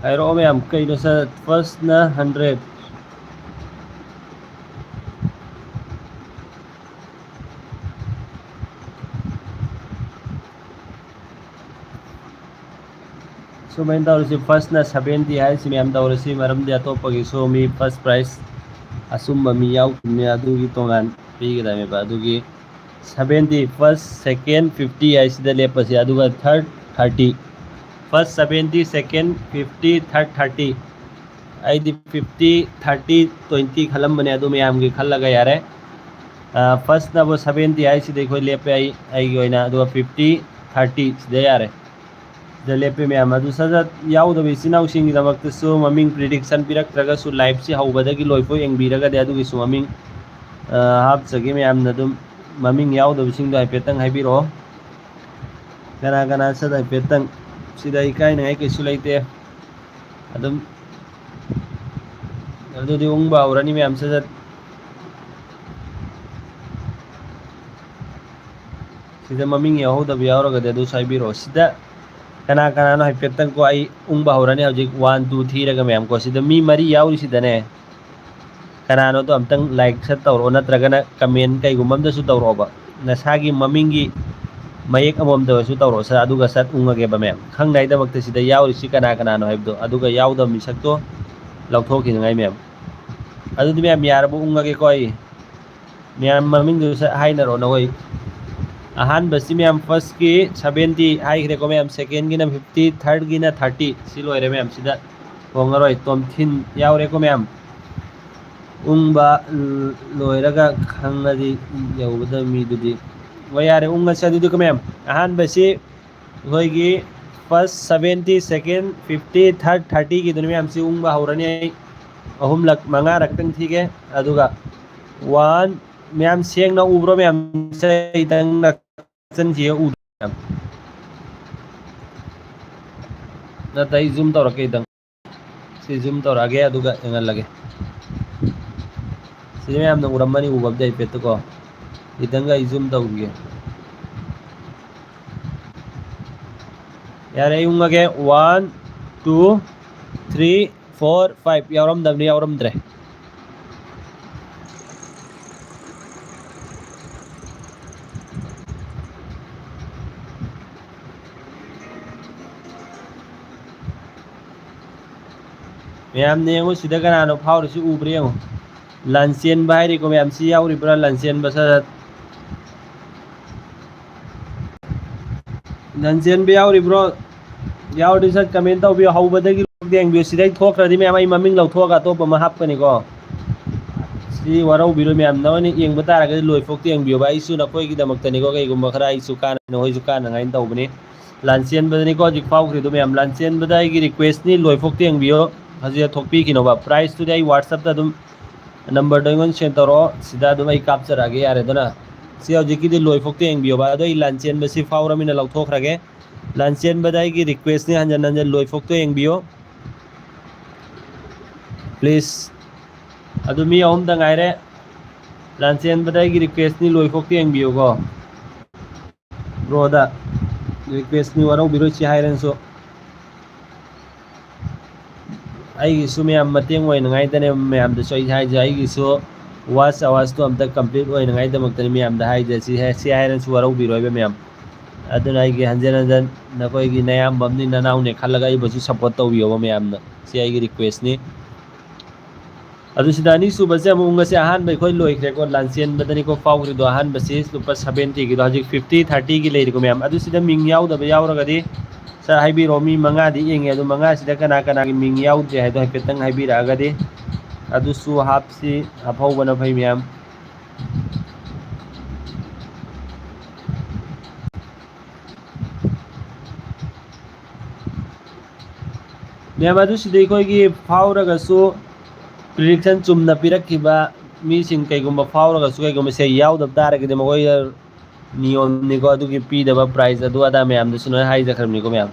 ꯍꯥꯏꯔꯛꯑꯣ ꯃꯌꯥꯝ, ꯀꯩꯅꯣ ꯁꯠ? First ꯅ hundred꯫ ꯁꯨꯃꯥꯏꯅ ꯇꯧꯔꯁꯤ, first ꯅ seventy ꯍꯥꯏꯔꯁꯤ ꯃꯌꯥꯝ ꯇꯧꯔꯁꯤ, ꯃꯔꯝꯗꯤ ꯑꯇꯣꯞꯄꯒꯤꯁꯨ ꯃꯤ first prize ꯑꯆꯨꯝꯕ ꯃꯤ ꯌꯥꯎꯈꯤꯕꯅꯤ, ꯑꯗꯨꯒꯤ ꯇꯣꯉꯥꯟ ꯄꯤꯒꯗꯕꯅꯦꯕ꯫ ꯑꯗꯨꯒꯤ seventy, first, second fifty ꯍꯥꯏꯁꯤꯗ ꯂꯦꯞꯄꯁꯤ, ꯑꯗꯨꯒ third thirty꯫ First seventy, second fifty, third thirty꯫ ꯑꯩꯗꯤ fifty, thirty, twenty ꯈꯜꯂꯝꯕꯅꯦ, ꯑꯗꯨ ꯃꯌꯥꯝꯒꯤ ꯈꯜꯂꯒ ꯌꯥꯔꯦ꯫ ꯐꯥꯔꯁꯅꯕꯨ ꯁꯕꯦꯟꯇꯤ ꯍꯥꯏꯁꯤꯗ ꯑꯩꯈꯣꯏ ꯂꯦꯞꯄꯦ, ꯑꯩ ꯑꯩꯒꯤ ꯑꯣꯏꯅ꯫ ꯑꯗꯨꯒ ꯐꯤꯐꯇꯤ, ꯊꯥꯔꯇꯤ, ꯁꯤꯗ ꯌꯥꯔꯦ꯫ ꯁꯤꯗ ꯂꯦꯞꯄꯦ ꯃꯌꯥꯝ꯫ ꯑꯗꯨ ꯁꯠ ꯁꯠ ꯌꯥꯎꯗꯕ ꯏꯆꯤꯟ ꯏꯅꯥꯎꯁꯤꯡꯒꯤꯗꯃꯛꯇꯁꯨ ꯃꯃꯤꯡ ꯄ꯭ꯔꯤꯗꯤꯛꯁꯟ ꯄꯤꯔꯛꯇ꯭ꯔꯒꯁꯨ, ꯂꯥꯏꯞꯁꯤ ꯍꯧꯕꯗꯒꯤ ꯂꯣꯏꯐꯥꯎ ꯌꯦꯡꯕꯤꯔꯒꯗꯤ ꯑꯗꯨꯒꯤꯁꯨ ꯃꯃꯤꯡ, ꯑ, ꯍꯥꯞꯆꯒꯦ꯫ ꯃꯌꯥꯝꯅ ꯑꯗꯨꯝ ꯃꯃꯤꯡ ꯌꯥꯎꯗꯕꯁꯤꯡꯗꯣ ꯍꯥꯏꯐꯦꯠꯇꯪ ꯍꯥꯏꯕꯤꯔꯛꯑꯣ꯫ ꯀꯅꯥ ꯀꯅꯥ ꯁꯠ ꯍꯥꯏꯐꯦꯠꯇꯪ꯫ ꯁꯤꯗ ꯏꯀꯥꯏꯅꯉꯥꯏ ꯀꯩꯁꯨ ꯂꯩꯇꯦ꯫ ꯑꯗꯨꯝ ꯑꯗꯨꯗꯤ ꯎꯪꯕ ꯍꯧꯔꯅꯤ ꯃꯌꯥꯝ ꯁꯠ ꯁꯠ꯫ ꯁꯤꯗ ꯃꯃꯤꯡ ꯌꯥꯎꯍꯧꯗꯕ ꯌꯥꯎꯔꯒꯗꯤ ꯑꯗꯨꯁꯨ ꯍꯥꯏꯕꯤꯔꯛꯑꯣ꯫ ꯁꯤꯗ ꯀꯅꯥ ꯀꯅꯥꯅꯣ ꯍꯥꯏꯐꯦꯠꯇꯪ ꯀꯣ, ꯑꯩ ꯎꯪꯕ ꯍꯧꯔꯅꯤ ꯍꯧꯖꯤꯛ꯫ ꯋꯥꯟ, ꯇꯨ ꯊꯤꯔꯒ ꯃꯌꯥꯝ ꯀꯣ꯫ ꯁꯤꯗ ꯃꯤ ꯃꯔꯤ ꯌꯥꯎꯔꯤꯁꯤꯗꯅꯦ, ꯀꯅꯥꯅꯣꯗꯣ ꯑꯝꯇꯪ ꯂꯥꯏꯛ ꯁꯠ ꯇꯧꯔꯛꯑꯣ, ꯅꯠꯇ꯭ꯔꯒꯅ ꯀꯃꯦꯟ ꯀꯩꯒꯨꯝꯕ ꯑꯝꯗꯁꯨ ꯇꯧꯔꯛꯑꯣꯕ꯫ ꯅꯁꯥꯒꯤ ꯃꯃꯤꯡꯒꯤ ꯃꯌꯦꯛ ꯑꯃꯃꯝꯗ ꯑꯣꯏꯔꯁꯨ ꯇꯧꯔꯛꯑꯣ ꯁꯠ, ꯑꯗꯨꯒ ꯁꯠ ꯎꯪꯉꯒꯦꯕ ꯃꯌꯥꯝ꯫ ꯈꯪꯅꯉꯥꯏꯗꯃꯛꯇ ꯁꯤꯗ ꯌꯥꯎꯔꯤꯁꯤ ꯀꯅꯥ ꯀꯅꯥꯅꯣ ꯍꯥꯏꯕꯗꯣ, ꯑꯗꯨꯒ ꯌꯥꯎꯗꯕ ꯃꯤꯁꯛꯇꯣ ꯂꯧꯊꯣꯛꯈꯤꯅꯉꯥꯏ ꯃꯌꯥꯝ꯫ ꯑꯗꯨꯗꯤ ꯃꯌꯥꯝ ꯌꯥꯔꯕ? ꯎꯪꯉꯒꯦꯀꯣ ꯑꯩ꯫ ꯃꯌꯥꯝ ꯃꯃꯤꯡꯗꯨ ꯁꯠ ꯍꯥꯏꯅꯔꯣ ꯅꯈꯣꯏ꯫ ꯑꯍꯥꯟꯕꯁꯤ ꯃꯌꯥꯝ ꯐꯥꯔꯁꯀꯤ ꯁꯕꯦꯟꯇꯤ ꯍꯥꯏꯈ꯭ꯔꯦꯀꯣ ꯃꯌꯥꯝ, ꯁꯦꯀꯦꯟꯒꯤꯅ ꯐꯤꯐꯇꯤ, ꯊꯥꯔꯠꯀꯤꯅ ꯊꯥꯔꯇꯤ꯫ ꯁꯤ ꯂꯣꯏꯔꯦ ꯃꯌꯥꯝ, ꯁꯤꯗ ꯍꯣꯡꯉꯔꯣꯏ꯫ ꯇꯣꯝꯊꯤꯟ ꯌꯥꯎꯔꯦꯀꯣ ꯃꯌꯥꯝ꯫ ꯎꯪꯕ ꯂꯣꯏꯔꯒ ꯈꯪꯉꯗꯤ ꯌꯧꯒꯗꯕ ꯃꯤꯗꯨꯗꯤ꯫ ꯍꯣꯏ, ꯌꯥꯔꯦ, ꯎꯪꯉꯁꯦ ꯑꯗꯨꯗꯤ ꯀꯣ ꯃꯌꯥꯝ꯫ ꯑꯍꯥꯟꯕꯁꯤ ꯑꯩꯈꯣꯏꯒꯤ ꯐꯥꯔꯁ ꯁꯕꯦꯟꯇꯤ, ꯁꯦꯀꯦꯟ ꯐꯤꯐꯇꯤ, ꯊꯥꯔꯠ ꯊꯥꯔꯇꯤꯒꯤꯗꯨꯅ ꯃꯌꯥꯝꯁꯤ ꯎꯪꯕ ꯍꯧꯔꯅꯤ꯫ ꯑꯩ ꯑꯍꯨꯝꯂꯛ ꯃꯉꯥꯔꯛꯇꯪ ꯊꯤꯒꯦ꯫ ꯑꯗꯨꯒ ꯋꯥꯟ, ꯃꯌꯥꯝ ꯁꯦꯡꯅ ꯎꯕ꯭ꯔꯣ? ꯃꯌꯥꯝ ꯈꯤꯇꯪ ꯅꯛꯁꯟꯈꯤꯌꯦ, ꯎꯗ꯭ꯔꯣ ꯃꯌꯥꯝ? ꯅꯠꯇ꯭ꯔ ꯑꯩ ꯖꯨꯝ ꯇꯧꯔꯛꯀꯦ ꯈꯤꯇꯪ꯫ ꯁꯤ ꯖꯨꯝ ꯇꯧꯔꯛꯑꯒꯦ, ꯑꯗꯨꯒ ꯌꯦꯡꯍꯜꯂꯒꯦ꯫ ꯁꯤꯗꯤ ꯃꯌꯥꯝꯅ ꯎꯔꯝꯃꯅꯤ, ꯎꯕꯕꯨꯗꯤ ꯑꯥꯏꯄꯦꯗꯇꯀꯣ꯫ ꯈꯤꯇꯪꯒ ꯑꯩ ꯖꯨꯝ ꯇꯧꯈꯤꯒꯦ꯫ ꯌꯥꯔꯦ, ꯑꯩ ꯎꯪꯉꯒꯦ꯫ One, two, three, four, five. ꯌꯥꯎꯔꯝꯗꯕꯅꯤ, ꯌꯥꯎꯔꯝꯗ꯭ꯔꯦ꯫ ꯃꯌꯥꯝꯅ ꯌꯦꯡꯉꯨ, ꯁꯤꯗ ꯀꯅꯥꯅꯣ ꯐꯥꯎꯔꯤꯁꯤ ꯎꯕ꯭ꯔꯥ ꯌꯦꯡꯉꯨ꯫ ꯂꯟꯆꯦꯟꯕ ꯍꯥꯏꯔꯤꯀꯣ ꯃꯌꯥꯝ, ꯁꯤ ꯌꯥꯎꯔꯤꯕ꯭ꯔꯥ? ꯂꯟꯆꯦꯟꯕ ꯁꯠ ꯁꯠ꯫ ꯂꯟꯆꯦꯟꯕ ꯌꯥꯎꯔꯤꯕ꯭ꯔꯣ? ꯌꯥꯎꯔꯗꯤ ꯁꯠ ꯀꯃꯦꯟ ꯇꯧꯕꯤꯌꯨ꯫ ꯍꯧꯕꯗꯒꯤ ꯌꯦꯡꯕꯤꯌꯨ꯫ ꯁꯤꯗꯩ ꯊꯣꯛꯈ꯭ꯔꯗꯤ ꯃꯌꯥꯝ ꯑꯩ ꯃꯃꯤꯡ ꯂꯧꯊꯣꯛꯑꯒ ꯑꯇꯣꯞꯄ ꯑꯃ ꯍꯥꯞꯀꯅꯤꯀꯣ꯫ ꯁꯤ ꯋꯥꯔꯧꯕꯤꯔꯣꯏ ꯃꯌꯥꯝ, ꯅꯣꯏꯅ ꯌꯦꯡꯕ ꯇꯥꯔꯒꯗꯤ ꯂꯣꯏꯐꯥꯎꯇ ꯌꯦꯡꯕꯤꯌꯣꯕ꯫ ꯑꯩꯁꯨ ꯅꯈꯣꯏꯒꯤꯗꯃꯛꯇꯅꯤꯀꯣ, ꯀꯩꯒꯨꯝꯕ ꯈꯔ ꯑꯩꯁꯨ ꯀꯥꯟꯅ ꯅꯈꯣꯏꯁꯨ ꯀꯥꯟꯅꯉꯥꯏꯅ ꯇꯧꯕꯅꯤ꯫ ꯂꯥꯟꯆꯦꯟꯕꯗꯅꯤꯀꯣ ꯍꯧꯖꯤꯛ ꯐꯥꯎꯈ꯭ꯔꯤꯗꯣ ꯃꯌꯥꯝ꯫ ꯂꯥꯟꯆꯦꯟꯕꯗ ꯑꯩꯒꯤ ꯔꯤꯀ꯭ꯋꯦꯁꯅꯤ, ꯂꯣꯏꯐꯥꯎꯇ ꯌꯦꯡꯕꯤꯌꯣ꯫ ꯍꯧꯖꯤꯛ ꯊꯣꯛꯄꯤꯈꯤꯅꯣꯕ꯫ ꯄ꯭ꯔꯥꯏꯁꯇꯨꯗꯤ ꯑꯩ WhatsApp-ꯇ ꯑꯗꯨꯝ ꯅꯝꯕꯔꯗꯣ ꯑꯩꯉꯣꯟꯗ ꯁꯦꯟ ꯇꯧꯔꯛꯑꯣ, ꯁꯤꯗ ꯑꯗꯨꯝ ꯑꯩ ꯀꯥꯞꯆꯔꯛꯑꯒꯦ, ꯌꯥꯔꯦꯗꯅ꯫ ꯁꯤ ꯍꯧꯖꯤꯛꯀꯤꯗꯤ ꯂꯣꯏꯐꯥꯎꯇ ꯌꯦꯡꯕꯤꯌꯣꯕ꯫ ꯑꯗꯣ ꯑꯩ ꯂꯥꯟꯆꯦꯟꯕꯁꯤ ꯐꯥꯎꯔꯃꯤꯅ ꯂꯧꯊꯣꯛꯈ꯭ꯔꯒꯦ꯫ ꯂꯥꯟꯆꯦꯟꯕꯗ ꯑꯩꯒꯤ ꯔꯤꯀ꯭ꯋꯦꯁꯅꯤ, ꯍꯟꯖꯟ ꯍꯟꯖꯟ ꯂꯣꯏꯐꯥꯎꯇ ꯌꯦꯡꯕꯤꯌꯣ꯫ Please꯫ ꯑꯗꯨ ꯃꯤ ꯑꯍꯨꯝꯗ ꯉꯥꯏꯔꯦ꯫ ꯂꯥꯟꯆꯦꯟꯕꯗ ꯑꯩꯒꯤ ꯔꯤꯀ꯭ꯋꯦꯁꯅꯤ, ꯂꯣꯏꯐꯥꯎꯇ ꯌꯦꯡꯕꯤꯌꯨꯀꯣ꯫ ꯕ꯭ꯔꯣꯗ ꯔꯤꯀ꯭ꯋꯦꯁꯅꯤ, ꯋꯥꯔꯧꯕꯤꯔꯣꯏ ꯁꯤ ꯍꯥꯏꯔꯅꯁꯨ꯫ ꯑꯩꯒꯤꯁꯨ ꯃꯌꯥꯝ ꯃꯇꯦꯡ ꯑꯣꯏꯅꯉꯥꯏꯗꯅꯦ ꯃꯌꯥꯝꯗꯁꯨ ꯑꯩ ꯍꯥꯏꯁꯦ꯫ ꯑꯩꯒꯤꯁꯨ ꯋꯥꯆ ꯑꯋꯥꯔꯁꯇꯣ ꯑꯝꯇ ꯀꯝꯄ꯭ꯂꯤꯠ ꯑꯣꯏꯅꯉꯥꯏꯗꯃꯛꯇꯅꯤ ꯃꯌꯥꯝꯗ ꯍꯥꯏꯁꯦ꯫ ꯁꯤ ꯍꯥꯏ-, ꯁꯤ ꯍꯥꯏꯔꯅꯁꯨ ꯋꯥꯔꯧꯕꯤꯔꯣꯏꯕ ꯃꯌꯥꯝ꯫ ꯑꯗꯨꯅ ꯑꯩꯒꯤ ꯍꯟꯖꯟ ꯍꯟꯖꯟ ꯅꯈꯣꯏꯒꯤ ꯅꯌꯥꯝꯕ ꯑꯃꯅꯤ, ꯅꯅꯥꯎꯅꯦ ꯈꯜꯂꯒ ꯑꯩꯕꯨꯁꯨ ꯁꯞꯄꯣꯔꯠ ꯇꯧꯕꯤꯌꯣꯕ ꯃꯌꯥꯝꯅ꯫ ꯁꯤ ꯑꯩꯒꯤ ꯔꯤꯀ꯭ꯋꯦꯁꯅꯤ꯫ ꯑꯗꯨ ꯁꯤꯗ ꯑꯅꯤꯁꯨꯕꯁꯦ ꯑꯃꯨꯛ ꯉꯁꯤ ꯑꯍꯥꯟꯕ ꯑꯩꯈꯣꯏ ꯂꯣꯏꯈ꯭ꯔꯦꯀꯣ, ꯂꯥꯟꯆꯦꯟꯕꯗꯅꯤꯀꯣ ꯐꯥꯎꯈ꯭ꯔꯤꯗꯣ ꯑꯍꯥꯟꯕꯁꯤ ꯂꯨꯄꯥ seventy-ꯒꯤꯗꯣ, ꯍꯧꯖꯤꯛ fifty, thirty-ꯒꯤ ꯂꯩꯔꯤꯀꯣ ꯃꯌꯥꯝ꯫ ꯑꯗꯨ ꯁꯤꯗ ꯃꯤꯡ ꯌꯥꯎꯗꯕ ꯌꯥꯎꯔꯒꯗꯤ ꯁꯥꯔ ꯍꯥꯏꯕꯤꯔꯛꯑꯣ꯫ ꯃꯤ ꯃꯉꯥꯗꯤ ꯌꯦꯡꯉꯦ, ꯑꯗꯨ ꯃꯉꯥꯁꯤꯗ ꯀꯅꯥ ꯀꯅꯥꯒꯤ ꯃꯤꯡ ꯌꯥꯎꯗ꯭ꯔꯦ ꯍꯥꯏꯗꯣ ꯍꯥꯏꯐꯦꯠꯇꯪ ꯍꯥꯏꯕꯤꯔꯛꯑꯒꯗꯤ꯫ ꯑꯗꯨꯁꯨ ꯍꯥꯞꯁꯤ, ꯍꯥꯞꯍꯧꯕꯅ ꯐꯩ ꯃꯌꯥꯝ꯫ ꯃꯌꯥꯝ, ꯑꯗꯨꯁꯤꯗꯤ ꯑꯩꯈꯣꯏꯒꯤ ꯐꯥꯎꯔꯒꯁꯨ prediction ꯆꯨꯝꯅ ꯄꯤꯔꯛꯈꯤꯕ ꯃꯤꯁꯤꯡ ꯀꯩꯒꯨꯝꯕ ꯐꯥꯎꯔꯒꯁꯨ ꯀꯩꯒꯨꯝꯕ ꯁꯦ ꯌꯥꯎꯗꯕ ꯇꯥꯔꯒꯗꯤ ꯃꯈꯣꯏ ꯅꯤꯌꯣꯝꯅꯤꯀꯣ, ꯑꯗꯨꯒꯤ ꯄꯤꯗꯕ prize ꯑꯗꯨ ꯑꯗꯥ ꯃꯌꯥꯝꯗꯨꯁꯨ ꯂꯣꯏ ꯍꯥꯏꯖꯈ꯭ꯔꯕꯅꯤꯀꯣ ꯃꯌꯥꯝ꯫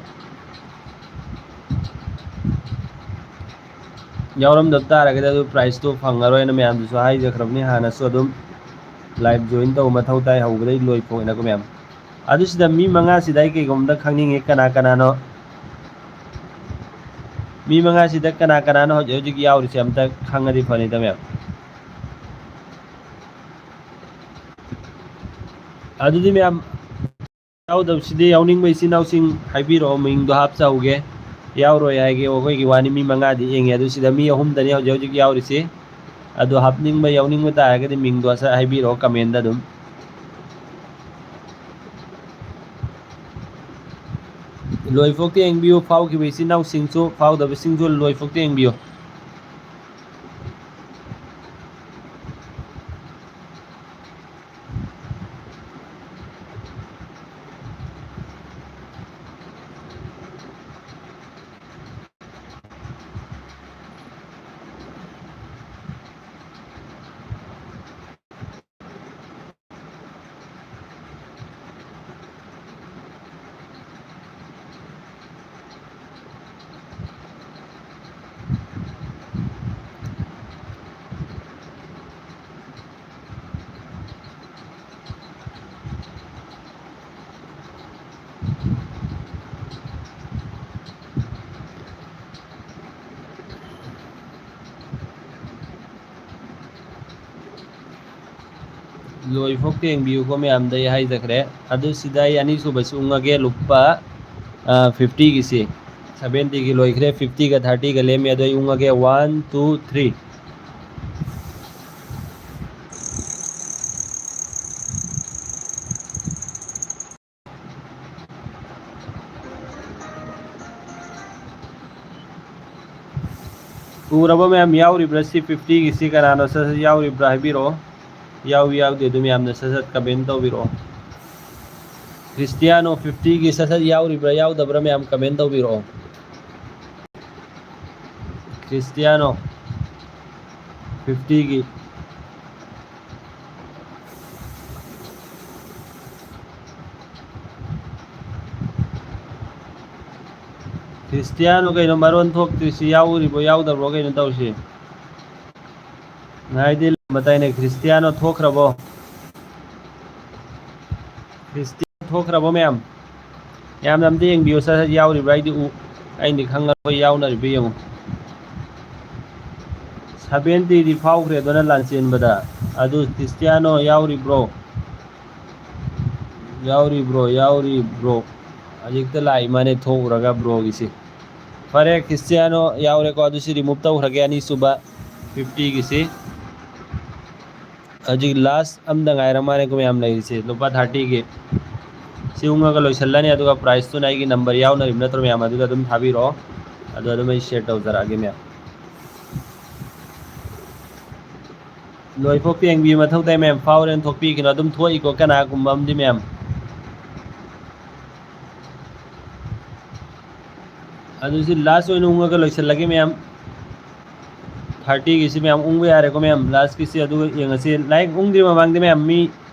ꯌꯥꯎꯔꯝꯗꯕ ꯇꯥꯔꯒꯗꯤ ꯑꯗꯨ prizeꯇꯨ ꯐꯪꯉꯔꯣꯏꯅ ꯃꯌꯥꯝꯗꯨꯁꯨ ꯍꯥꯏꯖꯈ꯭ꯔꯕꯅꯤ ꯍꯥꯟꯅꯁꯨ꯫ ꯑꯗꯨꯝ live join ꯇꯧꯕ ꯃꯊꯧ ꯇꯥꯏ, ꯍꯧꯕꯗꯒꯤ ꯂꯣꯏ ꯐꯥꯎꯅꯀꯣ ꯃꯌꯥꯝ꯫ ꯑꯗꯨꯁꯤꯗ ꯃꯤ ꯃꯉꯥꯁꯤꯗ ꯑꯩ ꯀꯩꯒꯨꯝꯕꯗ ꯈꯪꯅꯤꯡꯉꯤ, ꯀꯅꯥ ꯀꯅꯥꯅꯣ? ꯃꯤ ꯃꯉꯥꯁꯤꯗ ꯀꯅꯥ ꯀꯅꯥꯅꯣ ꯍꯧꯖꯤꯛ ꯍꯧꯖꯤꯛ ꯌꯥꯎꯔꯤꯁꯦ ꯑꯝꯇ ꯈꯪꯉꯗꯤ ꯐꯅꯤꯗ ꯃꯌꯥꯝ꯫ ꯑꯗꯨꯗꯤ ꯃꯌꯥꯝ, ꯌꯥꯎꯗꯕꯁꯤꯗꯤ ꯌꯥꯎꯅꯤꯡꯕ ꯏꯆꯤꯟ ꯏꯅꯥꯎꯁꯤꯡ ꯍꯥꯏꯕꯤꯔꯛꯑꯣ, ꯃꯤꯡꯗꯣ ꯍꯥꯞꯆꯍꯧꯒꯦ꯫ ꯌꯥꯎꯔꯣꯏ ꯍꯥꯏꯒꯦ, ꯑꯩꯈꯣꯏꯒꯤ ꯋꯥꯅꯤ, ꯃꯤ ꯃꯉꯥꯗꯤ ꯌꯦꯡꯉꯦ꯫ ꯑꯗꯨ ꯁꯤꯗ ꯃꯤ ꯑꯍꯨꯝꯗꯅꯤ ꯍꯧꯖꯤꯛ ꯍꯧꯖꯤꯛ ꯌꯥꯎꯔꯤꯁꯤ꯫ ꯑꯗꯣ ꯍꯥꯞꯅꯤꯡꯕ ꯌꯥꯎꯅꯤꯡꯕ ꯇꯥꯔꯒꯗꯤ ꯃꯤꯡꯗꯣ ꯁꯠ ꯍꯥꯏꯕꯤꯔꯛꯑꯣ comment ꯑꯗꯨꯝ꯫ ꯂꯣꯏꯐꯥꯎꯇ ꯌꯦꯡꯕꯤꯌꯨ, ꯐꯥꯎꯈꯤꯕ ꯏꯆꯤꯟ ꯏꯅꯥꯎꯁꯤꯡꯁꯨ, ꯐꯥꯎꯗꯕꯁꯤꯡꯁꯨ ꯂꯣꯏꯐꯥꯎꯇ ꯌꯦꯡꯕꯤꯌꯨ꯫ ꯂꯣꯏꯐꯥꯎ ꯌꯦꯡꯕꯤꯌꯨꯀꯣ ꯃꯌꯥꯝꯗ ꯑꯩ ꯍꯥꯏꯖꯈ꯭ꯔꯦ꯫ ꯑꯗꯨ ꯁꯤꯗ ꯑꯩ ꯑꯅꯤꯁꯨꯕꯁꯤ ꯎꯪꯉꯒꯦ, ꯂꯨꯄꯥ ꯐꯤꯐꯇꯤꯒꯤꯁꯤ꯫ ꯁꯚꯦꯟꯇꯤꯒꯤ ꯂꯣꯏꯈ꯭ꯔꯦ, ꯐꯤꯐꯇꯤꯒ ꯊꯥꯔꯇꯤꯒ ꯂꯦꯝꯃꯤ꯫ ꯑꯗꯣ ꯑꯩ ꯎꯪꯉꯒꯦ, ꯋꯥꯟ ꯇꯨ ꯊ꯭ꯔꯤ꯫ ꯎꯔꯕ ꯃꯌꯥꯝ? ꯌꯥꯎꯔꯤꯕ꯭ꯔꯥ ꯁꯤ ꯐꯤꯐꯇꯤꯒꯤꯁꯤ? ꯀꯅꯥꯅꯣ ꯁꯠ ꯁꯠ ꯌꯥꯎꯔꯤꯕ꯭ꯔꯥ ꯍꯥꯏꯕꯤꯔꯛꯑꯣ꯫ ꯌꯥꯎꯏ ꯌꯥꯎꯗꯦ ꯑꯗꯨ ꯃꯌꯥꯝꯅ ꯁꯠ ꯁꯠ ꯀꯃꯦꯟ ꯇꯧꯕꯤꯔꯛꯑꯣ꯫ ꯈ꯭ꯔꯤꯁꯇꯤꯌꯥꯅꯣ ꯐꯤꯐꯇꯤꯒꯤ ꯁꯠ ꯁꯠ ꯌꯥꯎꯔꯤꯕ꯭ꯔꯥ ꯌꯥꯎꯗꯕ꯭ꯔꯥ ꯃꯌꯥꯝ ꯀꯃꯦꯟ ꯇꯧꯕꯤꯔꯛꯑꯣ꯫ ꯈ꯭ꯔꯤꯁꯇꯤꯌꯥꯅꯣ ꯐꯤꯐꯇꯤꯒꯤ꯫ ꯈ꯭ꯔꯤꯁꯇꯤꯌꯥꯅꯣ ꯀꯩꯅꯣ ꯃꯔꯣꯟ ꯊꯣꯛꯇ꯭ꯔꯤꯁꯤ? ꯌꯥꯎꯔꯤꯕꯣ ꯌꯥꯎꯗꯕ꯭ꯔꯣ ꯀꯩꯅꯣ ꯇꯧꯔꯤꯁꯤ? ꯉꯥꯏꯗꯤ ꯃꯇꯥꯏꯅꯦ, ꯈ꯭ꯔꯤꯁꯇꯤꯌꯥꯅꯣ ꯊꯣꯛꯈ꯭ꯔꯕꯣ? ꯈ꯭ꯔꯤꯁꯇꯤꯌꯥꯅꯣ ꯊꯣꯛꯈ꯭ꯔꯕꯣ ꯃꯌꯥꯝ? ꯌꯥꯝꯅ ꯑꯝꯇ ꯌꯦꯡꯕꯤꯌꯨ, ꯁꯠ ꯁꯠ ꯌꯥꯎꯔꯤꯕ꯭ꯔꯥ? ꯑꯩꯗꯤ ꯎ-, ꯑꯩꯗꯤ ꯈꯪꯉꯔꯣꯏ ꯌꯥꯎꯅꯔꯤꯕ꯭ꯔꯥ ꯌꯦꯡꯉꯨ꯫ ꯁꯚꯦꯟꯇꯤꯗꯤ ꯐꯥꯎꯈ꯭ꯔꯦ ꯑꯗꯨꯅ ꯂꯥꯟꯆꯦꯟꯕꯗ꯫ ꯑꯗꯨ ꯈ꯭ꯔꯤꯁꯇꯤꯌꯥꯅꯣ ꯌꯥꯎꯔꯤꯕ꯭ꯔꯣ? ꯌꯥꯎꯔꯤꯕ꯭ꯔꯣ? ꯌꯥꯎꯔꯤꯕ꯭ꯔꯣ? ꯍꯧꯖꯤꯛꯇ ꯂꯥꯛꯏ ꯃꯥꯅꯦ ꯊꯣꯛꯎꯔꯒ ꯕ꯭ꯔꯣꯒꯤꯁꯤ꯫ ꯐꯔꯦ, ꯈ꯭ꯔꯤꯁꯇꯤꯌꯥꯅꯣ ꯌꯥꯎꯔꯦꯀꯣ, ꯑꯗꯨ ꯁꯤ ꯔꯤꯃꯨꯚ ꯇꯧꯈ꯭ꯔꯒꯦ ꯑꯅꯤꯁꯨꯕ ꯐꯤꯐꯇꯤꯒꯤꯁꯤ꯫ ꯍꯧꯖꯤꯛ ꯂꯥꯁ ꯑꯝꯗ ꯉꯥꯏꯔ ꯃꯥꯜꯂꯦꯀꯣ ꯃꯌꯥꯝ ꯂꯩꯔꯤꯁꯦ, ꯂꯨꯄꯥ ꯊꯥꯔꯇꯤꯒꯤ꯫ ꯁꯤ ꯎꯪꯉꯒ ꯂꯣꯏꯁꯤꯜꯂꯅꯤ, ꯑꯗꯨꯒ ꯄ꯭ꯔꯥꯏꯁꯇꯨꯅ ꯑꯩꯒꯤ ꯅꯝꯕꯔ ꯌꯥꯎꯅꯔꯤꯕ ꯅꯠꯇ꯭ꯔꯣ ꯃꯌꯥꯝ? ꯑꯗꯨꯗ ꯑꯗꯨꯝ ꯊꯥꯕꯤꯔꯛꯑꯣ, ꯑꯗꯨ ꯑꯗꯨꯝ ꯑꯩ ꯁꯤꯌꯔ ꯇꯧꯖꯔꯛꯑꯒꯦ ꯃꯌꯥꯝ꯫ ꯂꯣꯏꯐꯥꯎ ꯌꯦꯡꯕꯤꯌꯨ ꯃꯊꯧ ꯇꯥꯏ ꯃꯌꯥꯝ, ꯐꯥꯎꯔꯦꯅ ꯊꯣꯛꯄꯤꯈꯤꯅꯣ, ꯑꯗꯨꯝ ꯊꯣꯛꯏꯀꯣ ꯀꯅꯥꯒꯨꯝꯕ ꯑꯃꯗꯤ ꯃꯌꯥꯝ꯫ ꯑꯗꯨꯁꯨ ꯂꯥꯁ ꯑꯣꯏꯅ ꯎꯪꯉꯒ ꯂꯣꯏꯁꯤꯜꯂꯒꯦ ꯃꯌꯥꯝ꯫ ꯊꯥꯔꯇꯤꯒꯤꯁꯤ ꯃꯌꯥꯝ ꯎꯪꯕ ꯌꯥꯔꯦꯀꯣ ꯃꯌꯥꯝ, ꯂꯥꯁꯀꯤꯁꯤ꯫ ꯑꯗꯨꯒ ꯌꯦꯡꯉꯁꯤ, ꯂꯥꯏꯛ ꯎꯪꯗ꯭ꯔꯤ ꯃꯃꯥꯡꯗ ꯃꯌꯥꯝ ꯃꯤ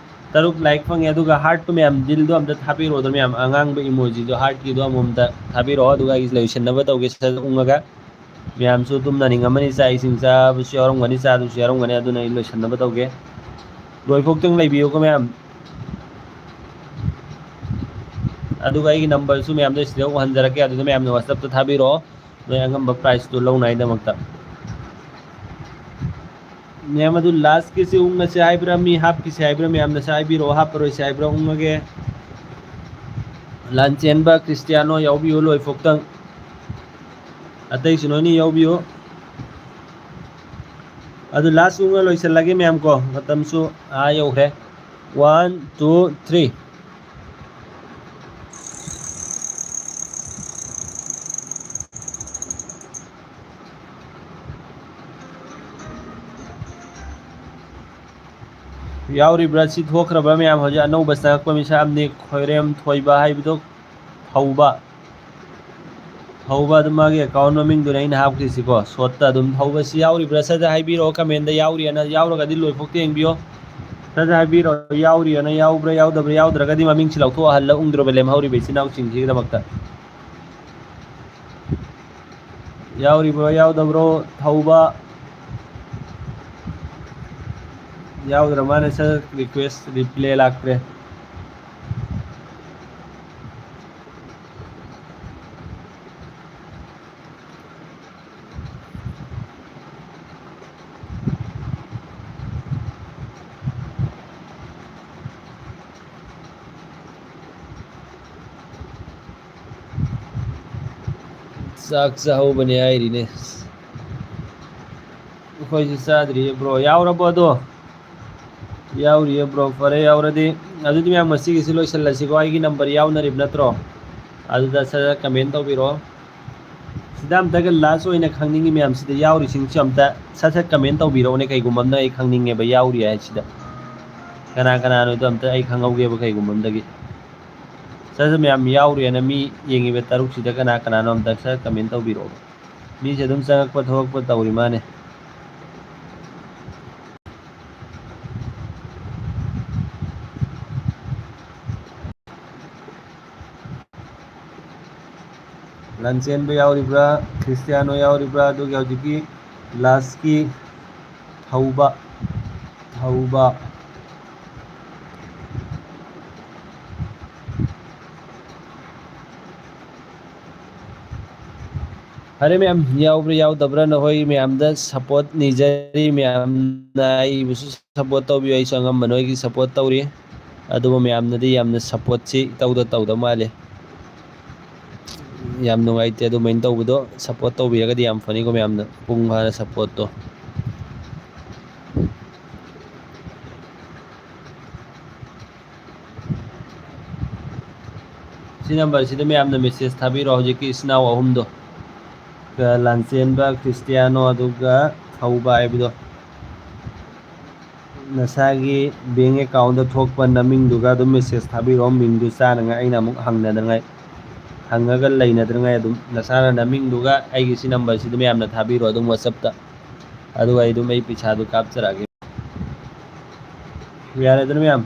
ꯇꯔꯨꯛ ꯂꯥꯏꯛ ꯐꯪꯉꯦ꯫ ꯑꯗꯨꯒ ꯍꯥꯔꯠꯇꯨ ꯃꯌꯥꯝ, ꯗꯤꯜꯗꯣ ꯑꯝꯇ ꯊꯥꯕꯤꯔꯛꯑꯣꯗ ꯃꯌꯥꯝ, ꯑꯉꯥꯡꯕ ꯏꯃꯣꯖꯤꯗꯣ ꯍꯥꯔꯠꯀꯤꯗꯣ ꯑꯃꯃꯝꯇ ꯊꯥꯕꯤꯔꯛꯑꯣ꯫ ꯑꯗꯨꯒ ꯑꯩ ꯂꯣꯏꯁꯤꯟꯅꯕ ꯇꯧꯒꯦ ꯁꯠ ꯎꯪꯉꯒ꯫ ꯃꯌꯥꯝꯁꯨ ꯇꯨꯝꯅꯅꯤꯡꯉꯝꯃꯅꯤ, ꯆꯥꯛ ꯏꯁꯤꯡ ꯆꯥꯕꯁꯨ ꯌꯥꯎꯔꯝꯒꯅꯤ, ꯆꯥꯗꯕꯁꯨ ꯌꯥꯎꯔꯝꯒꯅꯤ, ꯑꯗꯨꯅ ꯑꯩ ꯂꯣꯏꯁꯤꯟꯅꯕ ꯇꯧꯒꯦ꯫ ꯂꯣꯏꯐꯥꯎꯇꯪ ꯂꯩꯕꯤꯌꯨꯀꯣ ꯃꯌꯥꯝ꯫ ꯑꯗꯨꯒ ꯑꯩꯒꯤ ꯅꯝꯕꯔꯁꯨ ꯃꯌꯥꯝꯗ ꯁꯤꯗ ꯎꯍꯟꯖꯔꯛꯀꯦ, ꯑꯗꯨꯗ ꯃꯌꯥꯝꯅ WhatsApp-ꯇ ꯊꯥꯕꯤꯔꯛꯑꯣ, ꯅꯣꯏ ꯑꯉꯝꯕ ꯄ꯭ꯔꯥꯏꯖꯇꯨ ꯂꯧꯅꯉꯥꯏꯗꯃꯛꯇ꯫ ꯃꯌꯥꯝ ꯑꯗꯨ ꯂꯥꯁꯀꯤꯁꯤ ꯎꯪꯉꯁꯦ ꯍꯥꯏꯕ꯭ꯔꯥ, ꯃꯤ ꯍꯥꯞꯈꯤꯁꯦ ꯍꯥꯏꯕ꯭ꯔꯥ, ꯃꯌꯥꯝꯅꯁꯨ ꯍꯥꯏꯕꯤꯔꯛꯑꯣ, ꯍꯥꯞꯄꯔꯣꯏꯁꯦ ꯍꯥꯏꯕ꯭ꯔꯥ, ꯎꯪꯉꯒꯦ꯫ ꯂꯥꯟꯆꯦꯟꯕ ꯈ꯭ꯔꯤꯁꯇꯤꯌꯥꯅꯣ ꯌꯥꯎꯕꯤꯌꯨ ꯂꯣꯏꯐꯥꯎꯇꯪ꯫ ꯑꯇꯩꯁꯨ ꯂꯣꯏꯅ ꯌꯥꯎꯕꯤꯌꯨ꯫ ꯑꯗꯨ ꯂꯥꯁ ꯎꯪꯉ ꯂꯣꯏꯁꯤꯜꯂꯒꯦ ꯃꯌꯥꯝ ꯀꯣ, ꯃꯇꯝꯁꯨ ꯑꯥ ꯌꯧꯈ꯭ꯔꯦ꯫ One, two, three꯫ ꯌꯥꯎꯔꯤꯕ꯭ꯔꯥ? ꯁꯤ ꯊꯣꯛꯈ꯭ꯔꯕ꯭ꯔꯥ ꯃꯌꯥꯝ? ꯍꯧꯖꯤꯛ ꯑꯅꯧꯕ ꯆꯪꯉꯛꯄ ꯃꯤꯁꯛ ꯑꯃꯅꯤ, ꯈꯣꯏꯔꯦꯝ ꯊꯣꯏꯕ ꯍꯥꯏꯕꯗꯣ, ꯊꯧꯕ꯫ ꯊꯧꯕ ꯑꯗꯨꯝ ꯃꯥꯒꯤ ꯑꯦꯀꯥꯎꯟ ꯃꯃꯤꯡꯗꯨꯅꯦ ꯑꯩꯅ ꯍꯥꯞꯈ꯭ꯔꯤꯁꯤꯀꯣ꯫ ꯁꯣꯠꯇ ꯑꯗꯨꯝ ꯊꯧꯕꯁꯤ ꯌꯥꯎꯔꯤꯕ꯭ꯔꯥ? ꯁꯠ ꯁꯠ ꯍꯥꯏꯕꯤꯔꯛꯑꯣ ꯀꯃꯦꯟꯗ, ꯌꯥꯎꯔꯤꯑꯅ꯫ ꯌꯥꯎꯔꯒꯗꯤ ꯂꯣꯏꯐꯥꯎꯇ ꯌꯦꯡꯕꯤꯌꯣ꯫ ꯁꯠ ꯁꯠ ꯍꯥꯏꯕꯤꯔꯛꯑꯣ, ꯌꯥꯎꯔꯤꯑꯅ, ꯌꯥꯎꯕ꯭ꯔꯥ ꯌꯥꯎꯗꯕ꯭ꯔꯥ? ꯌꯥꯎꯗ꯭ꯔꯒꯗꯤ ꯃꯃꯤꯡꯁꯤ ꯂꯧꯊꯣꯛꯍꯜꯂ ꯎꯪꯗ꯭ꯔꯣꯕ ꯂꯦꯝꯍꯧꯔꯤꯕ ꯏꯆꯤꯟ ꯏꯅꯥꯎꯁꯤꯡꯁꯤꯒꯤꯗꯃꯛꯇ꯫ ꯌꯥꯎꯔꯤꯕ꯭ꯔꯣ ꯌꯥꯎꯗꯕ꯭ꯔꯣ? ꯊꯧꯕ꯫ ꯌꯥꯎꯗ꯭ꯔ ꯃꯥꯅꯦ ꯁꯔ, ꯔꯤꯀ꯭ꯋꯦꯁ ꯔꯤꯄ꯭ꯂꯦ ꯂꯥꯛꯇ꯭ꯔꯦ꯫ ꯆꯥꯛ ꯆꯥꯍꯧꯕꯅꯦ ꯍꯥꯏꯔꯤꯅꯦ꯫ ꯑꯩꯈꯣꯏꯁꯨ ꯆꯥꯗ꯭ꯔꯤꯌꯦ ꯕ꯭ꯔꯣ꯫ ꯌꯥꯎꯔꯕꯣ ꯑꯗꯣ? ꯌꯥꯎꯔꯤꯌꯦ ꯕ꯭ꯔꯣ꯫ ꯐꯔꯦ ꯌꯥꯎꯔꯗꯤ꯫ ꯑꯗꯨꯗꯤ ꯃꯌꯥꯝ ꯉꯁꯤꯒꯤꯁꯤ ꯂꯣꯏꯁꯤꯜꯂꯁꯤꯀꯣ꯫ ꯑꯩꯒꯤ ꯅꯝꯕꯔ ꯌꯥꯎꯅꯔꯤꯕ ꯅꯠꯇ꯭ꯔꯣ? ꯑꯗꯨꯗ ꯁꯠ ꯁꯠ ꯀꯃꯦꯟ ꯇꯧꯕꯤꯔꯛꯑꯣ꯫ ꯁꯤꯗ ꯑꯝꯇꯒ ꯂꯥꯁ ꯑꯣꯏꯅ ꯈꯪꯅꯤꯡꯉꯤ ꯃꯌꯥꯝꯁꯤꯗ ꯌꯥꯎꯔꯤꯁꯤꯡꯁꯤ ꯑꯝꯇ ꯁꯠ ꯁꯠ ꯀꯃꯦꯟ ꯇꯧꯕꯤꯔꯛꯑꯣꯅꯦ꯫ ꯀꯩꯒꯨꯝꯕ ꯑꯝꯅ ꯑꯩ ꯈꯪꯅꯤꯡꯉꯦꯕ ꯌꯥꯎꯔꯤ ꯍꯥꯏꯁꯤꯗ꯫ ꯀꯅꯥ ꯀꯅꯥꯅꯣꯗꯣ ꯑꯝꯇ ꯑꯩ ꯈꯪꯍꯧꯒꯦꯕ ꯀꯩꯒꯨꯝꯕ ꯑꯝꯗꯒꯤ꯫ ꯁꯠ ꯁꯠ ꯃꯌꯥꯝ ꯌꯥꯎꯔꯤꯑꯅ ꯃꯤ ꯌꯦꯡꯉꯤꯕ ꯇꯔꯨꯛꯁꯤꯗ ꯀꯅꯥ ꯀꯅꯥꯅꯣ ꯑꯝꯇ ꯁꯠ ꯀꯃꯦꯟ ꯇꯧꯕꯤꯔꯛꯑꯣꯕ꯫ ꯃꯤꯁꯦ ꯑꯗꯨꯝ ꯆꯪꯉꯛꯄ ꯊꯣꯛꯂꯛꯄ ꯇꯧꯔꯤ ꯃꯥꯅꯦ꯫ ꯂꯟꯆꯦꯟꯕ ꯌꯥꯎꯔꯤꯕ꯭ꯔꯥ? ꯈ꯭ꯔꯤꯁꯇꯤꯌꯥꯅꯣ ꯌꯥꯎꯔꯤꯕ꯭ꯔꯥ? ꯑꯗꯨꯒꯤ ꯍꯧꯖꯤꯛꯀꯤ ꯂꯥꯁꯀꯤ ꯊꯧꯕ, ꯊꯧꯕ꯫ ꯐꯔꯦ ꯃꯌꯥꯝ, ꯌꯥꯎꯕ꯭ꯔꯥ ꯌꯥꯎꯗꯕ꯭ꯔꯥ, ꯅꯈꯣꯏ ꯃꯌꯥꯝꯗ ꯁꯞꯄꯣꯔꯠ ꯅꯤꯖꯔꯤ꯫ ꯃꯌꯥꯝꯅ ꯑꯩꯕꯨꯁꯨ ꯁꯞꯄꯣꯔꯠ ꯇꯧꯕꯤꯌꯨ, ꯑꯩꯁꯨ ꯑꯉꯝꯕ ꯅꯣꯏꯒꯤ ꯁꯞꯄꯣꯔꯠ ꯇꯧꯔꯤ꯫ ꯑꯗꯨꯕꯨ ꯃꯌꯥꯝꯅꯗꯤ ꯌꯥꯝꯅ ꯁꯞꯄꯣꯔꯠꯁꯤ ꯏꯇꯧꯗ ꯇꯧꯗ ꯃꯥꯜꯂꯦ꯫ ꯌꯥꯝ ꯅꯨꯡꯉꯥꯏꯇꯦ ꯑꯗꯨꯃꯥꯏꯅ ꯇꯧꯕꯗꯣ꯫ ꯁꯞꯄꯣꯔꯠ ꯇꯧꯕꯤꯔꯒꯗꯤ ꯌꯥꯝ ꯐꯅꯤꯀꯣ ꯃꯌꯥꯝꯅ, ꯃꯄꯨꯡ ꯐꯥꯅ ꯁꯞꯄꯣꯔꯠꯇꯣ꯫ ꯁꯤ ꯅꯝꯕꯔꯁꯤꯗ ꯃꯌꯥꯝꯅ ꯃꯦꯁꯦꯖ ꯊꯥꯕꯤꯔꯣ, ꯍꯧꯖꯤꯛꯀꯤ ꯏꯆꯤꯟ ꯏꯅꯥꯎ ꯑꯍꯨꯝꯗꯣ, ꯂꯥꯟꯆꯦꯟꯕ, ꯈ꯭ꯔꯤꯁꯇꯤꯌꯥꯅꯣ, ꯑꯗꯨꯒ ꯊꯧꯕ ꯍꯥꯏꯕꯗꯣ꯫ ꯅꯁꯥꯒꯤ ꯕꯦꯡ ꯑꯦꯀꯥꯎꯟꯗ ꯊꯣꯛꯄ ꯅꯃꯤꯡꯗꯨꯒ ꯑꯗꯨꯝ ꯃꯦꯁꯦꯖ ꯊꯥꯕꯤꯔꯛꯑꯣ, ꯃꯤꯡꯗꯨ ꯆꯥꯅꯉꯥꯏ, ꯑꯩꯅ ꯑꯃꯨꯛ ꯍꯪꯅꯗꯅꯉꯥꯏ, ꯍꯪꯉꯒ ꯂꯩꯅꯗꯅꯉꯥꯏ꯫ ꯑꯗꯨꯝ ꯅꯁꯥꯅ ꯅꯃꯤꯡꯗꯨꯒ ꯑꯩꯒꯤ ꯁꯤ ꯅꯝꯕꯔꯁꯤꯗ ꯃꯌꯥꯝꯅ ꯊꯥꯕꯤꯔꯣ ꯑꯗꯨꯝ WhatsApp-ꯇ, ꯑꯗꯨꯒ ꯑꯩ ꯑꯗꯨꯝ ꯑꯩ ꯄꯩꯁꯥꯗꯨ ꯀꯥꯞꯆꯔꯛꯑꯒꯦ꯫ ꯌꯥꯔꯦꯗꯅ ꯃꯌꯥꯝ,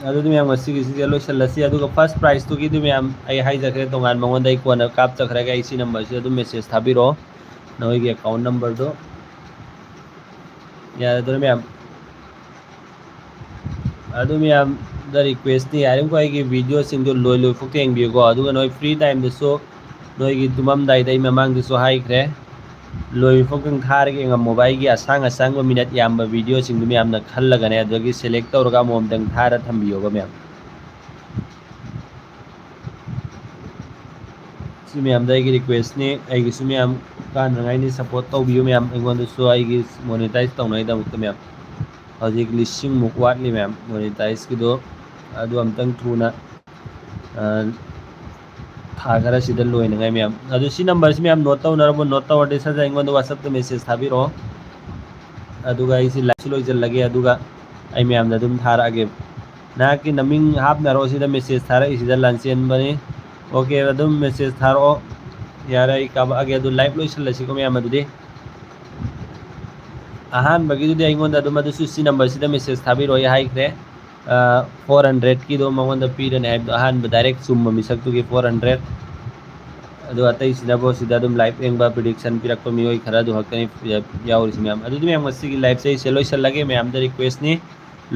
ꯑꯗꯨꯗꯤ ꯃꯌꯥꯝ ꯉꯁꯤꯒꯤꯁꯤꯗ ꯂꯣꯏꯁꯤꯜꯂꯁꯤ꯫ ꯑꯗꯨꯒ ꯐꯥꯔꯁ ꯄ꯭ꯔꯥꯏꯖꯇꯨꯒꯤꯗꯤ ꯃꯌꯥꯝ ꯑꯩ ꯍꯥꯏꯖꯈ꯭ꯔꯦ, ꯇꯣꯉꯥꯟ ꯃꯉꯣꯟꯗ ꯑꯩ ꯀꯣꯟꯅ ꯀꯥꯞꯆꯈ꯭ꯔꯒꯦ꯫ ꯑꯩ ꯁꯤ ꯅꯝꯕꯔꯁꯤꯗ ꯑꯗꯨꯝ ꯃꯦꯁꯦꯖ ꯊꯥꯕꯤꯔꯛꯑꯣ, ꯅꯣꯏꯒꯤ ꯑꯦꯀꯥꯎꯟ ꯅꯝꯕꯔꯗꯣ꯫ ꯌꯥꯔꯦꯗꯅ ꯃꯌꯥꯝ, ꯑꯗꯨ ꯃꯌꯥꯝꯗ ꯔꯤꯀ꯭ꯋꯦꯁꯅꯤ, ꯌꯥꯔꯤꯃꯈꯩ ꯑꯩꯒꯤ ꯚꯤꯗꯤꯑꯣꯁꯤꯡꯗꯣ ꯂꯣꯏ ꯂꯣꯏꯐꯥꯎ ꯌꯦꯡꯕꯤꯌꯨꯀꯣ꯫ ꯑꯗꯨꯒ ꯅꯣꯏ ꯐ꯭ꯔꯤ ꯇꯥꯏꯝꯗꯁꯨ, ꯅꯣꯏꯒꯤ ꯇꯨꯝꯃꯝꯗꯥꯏꯗ ꯑꯩ ꯃꯃꯥꯡꯗꯁꯨ ꯍꯥꯏꯈ꯭ꯔꯦ, ꯂꯣꯏꯐꯥꯎ ꯊꯥꯔꯒ ꯌꯦꯡꯉꯝꯃꯣꯕ꯫ ꯑꯩꯒꯤ ꯑꯁꯥꯡ ꯑꯁꯥꯡꯕ ꯃꯤꯅꯠ ꯌꯥꯝꯕ ꯚꯤꯗꯤꯑꯣꯁꯤꯡꯗꯨ ꯃꯌꯥꯝꯅ ꯈꯜꯂꯒꯅꯦ, ꯑꯗꯨꯗꯒꯤ ꯁꯦꯂꯦꯛ ꯇꯧꯔꯒ ꯑꯃꯃꯝꯇꯪ ꯊꯥꯔ ꯊꯝꯕꯤꯌꯣꯕ ꯃꯌꯥꯝ꯫ ꯁꯤ ꯃꯌꯥꯝꯗ ꯑꯩꯒꯤ ꯔꯤꯀ꯭ꯋꯦꯁꯅꯤ, ꯑꯩꯒꯤꯁꯨ ꯃꯌꯥꯝ ꯀꯥꯟꯅꯉꯥꯏꯅꯤ, ꯁꯞꯄꯣꯔꯠ ꯇꯧꯕꯤꯌꯨ ꯃꯌꯥꯝ꯫ ꯑꯩꯉꯣꯟꯗꯁꯨ ꯑꯩꯒꯤ ꯃꯣꯅꯤꯇꯥꯏꯖ ꯇꯧꯅꯉꯥꯏꯗꯃꯛꯇ ꯃꯌꯥꯝ ꯍꯧꯖꯤꯛ ꯂꯤꯁꯤꯡꯃꯨꯛ ꯋꯥꯠꯂꯤ ꯃꯌꯥꯝ ꯃꯣꯅꯤꯇꯥꯏꯖꯀꯤꯗꯣ, ꯑꯗꯨ ꯑꯝꯇꯪ ꯊꯨꯅ, ꯑ, ꯊꯥ ꯈꯔꯁꯤꯗ ꯂꯣꯏꯅꯉꯥꯏ ꯃꯌꯥꯝ꯫ ꯑꯗꯨ ꯁꯤ ꯅꯝꯕꯔꯁꯤ ꯃꯌꯥꯝ ꯅꯣꯠ ꯇꯧꯅꯔꯕ? ꯅꯣꯠ ꯇꯧꯔꯗꯤ ꯁꯠ ꯁꯠ ꯑꯩꯉꯣꯟꯗ WhatsApp-ꯇ ꯃꯦꯁꯦꯖ ꯊꯥꯕꯤꯔꯛꯑꯣ, ꯑꯗꯨꯒ ꯑꯩꯁꯤ ꯂꯥꯏꯐꯁꯨ ꯂꯣꯏꯁꯤꯜꯂꯒꯦ, ꯑꯗꯨꯒ ꯑꯩ ꯃꯌꯥꯝꯗ ꯑꯗꯨꯝ ꯊꯥꯔꯛꯑꯒꯦ꯫ ꯅꯍꯥꯛꯀꯤ ꯅꯃꯤꯡ ꯍꯥꯞꯅꯔꯣ ꯁꯤꯗ ꯃꯦꯁꯦꯖ ꯊꯥꯔꯛꯏꯁꯤꯗ, ꯂꯥꯟꯆꯦꯟꯕꯅꯤ꯫ ꯑꯣꯀꯦ, ꯑꯗꯨꯝ ꯃꯦꯁꯦꯖ ꯊꯥꯔꯛꯑꯣ꯫ ꯌꯥꯔꯦ, ꯑꯩ ꯀꯥꯄꯛꯑꯒꯦ꯫ ꯑꯗꯨ ꯂꯥꯏꯐ ꯂꯣꯏꯁꯤꯜꯂꯁꯤꯀꯣ ꯃꯌꯥꯝ꯫ ꯑꯗꯨꯗꯤ ꯑꯍꯥꯟꯕꯒꯤꯗꯨꯗꯤ ꯑꯩꯉꯣꯟꯗ ꯑꯗꯨꯝ ꯑꯗꯨꯁꯨ ꯁꯤ ꯅꯝꯕꯔꯁꯤꯗ ꯃꯦꯁꯦꯖ ꯊꯥꯕꯤꯔꯛꯑꯣ, ꯑꯩ ꯍꯥꯏꯈ꯭ꯔꯦ꯫ ꯑ, ꯐꯣꯔ ꯍꯟꯗ꯭ꯔꯦꯠꯀꯤꯗꯣ ꯃꯉꯣꯟꯗ ꯄꯤꯔꯅꯤ ꯍꯥꯏꯕꯗꯣ, ꯑꯍꯥꯟꯕ ꯗꯥꯏꯔꯦꯛ ꯆꯨꯝꯕ ꯃꯤꯁꯛꯇꯨꯒꯤ ꯐꯣꯔ ꯍꯟꯗ꯭ꯔꯦꯠ꯫ ꯑꯗꯣ ꯑꯇꯩꯁꯤꯅꯕꯨ ꯁꯤꯗ ꯑꯗꯨꯝ ꯂꯥꯏꯐ ꯌꯦꯡꯕ, ꯄ꯭ꯔꯤꯗꯤꯛꯁꯟ ꯄꯤꯔꯛꯄ ꯃꯤꯑꯣꯏ ꯈꯔ ꯑꯗꯨ ꯈꯛꯇꯅꯤ ꯌꯥꯎꯔꯤꯁꯤ ꯃꯌꯥꯝ꯫ ꯑꯗꯨꯗꯤ ꯃꯌꯥꯝ, ꯉꯁꯤꯒꯤ ꯂꯥꯏꯐꯁꯦ ꯑꯩꯁꯦ ꯂꯣꯏꯁꯤꯜꯂꯒꯦ꯫ ꯃꯌꯥꯝꯗ ꯔꯤꯀ꯭ꯋꯦꯁꯅꯤ,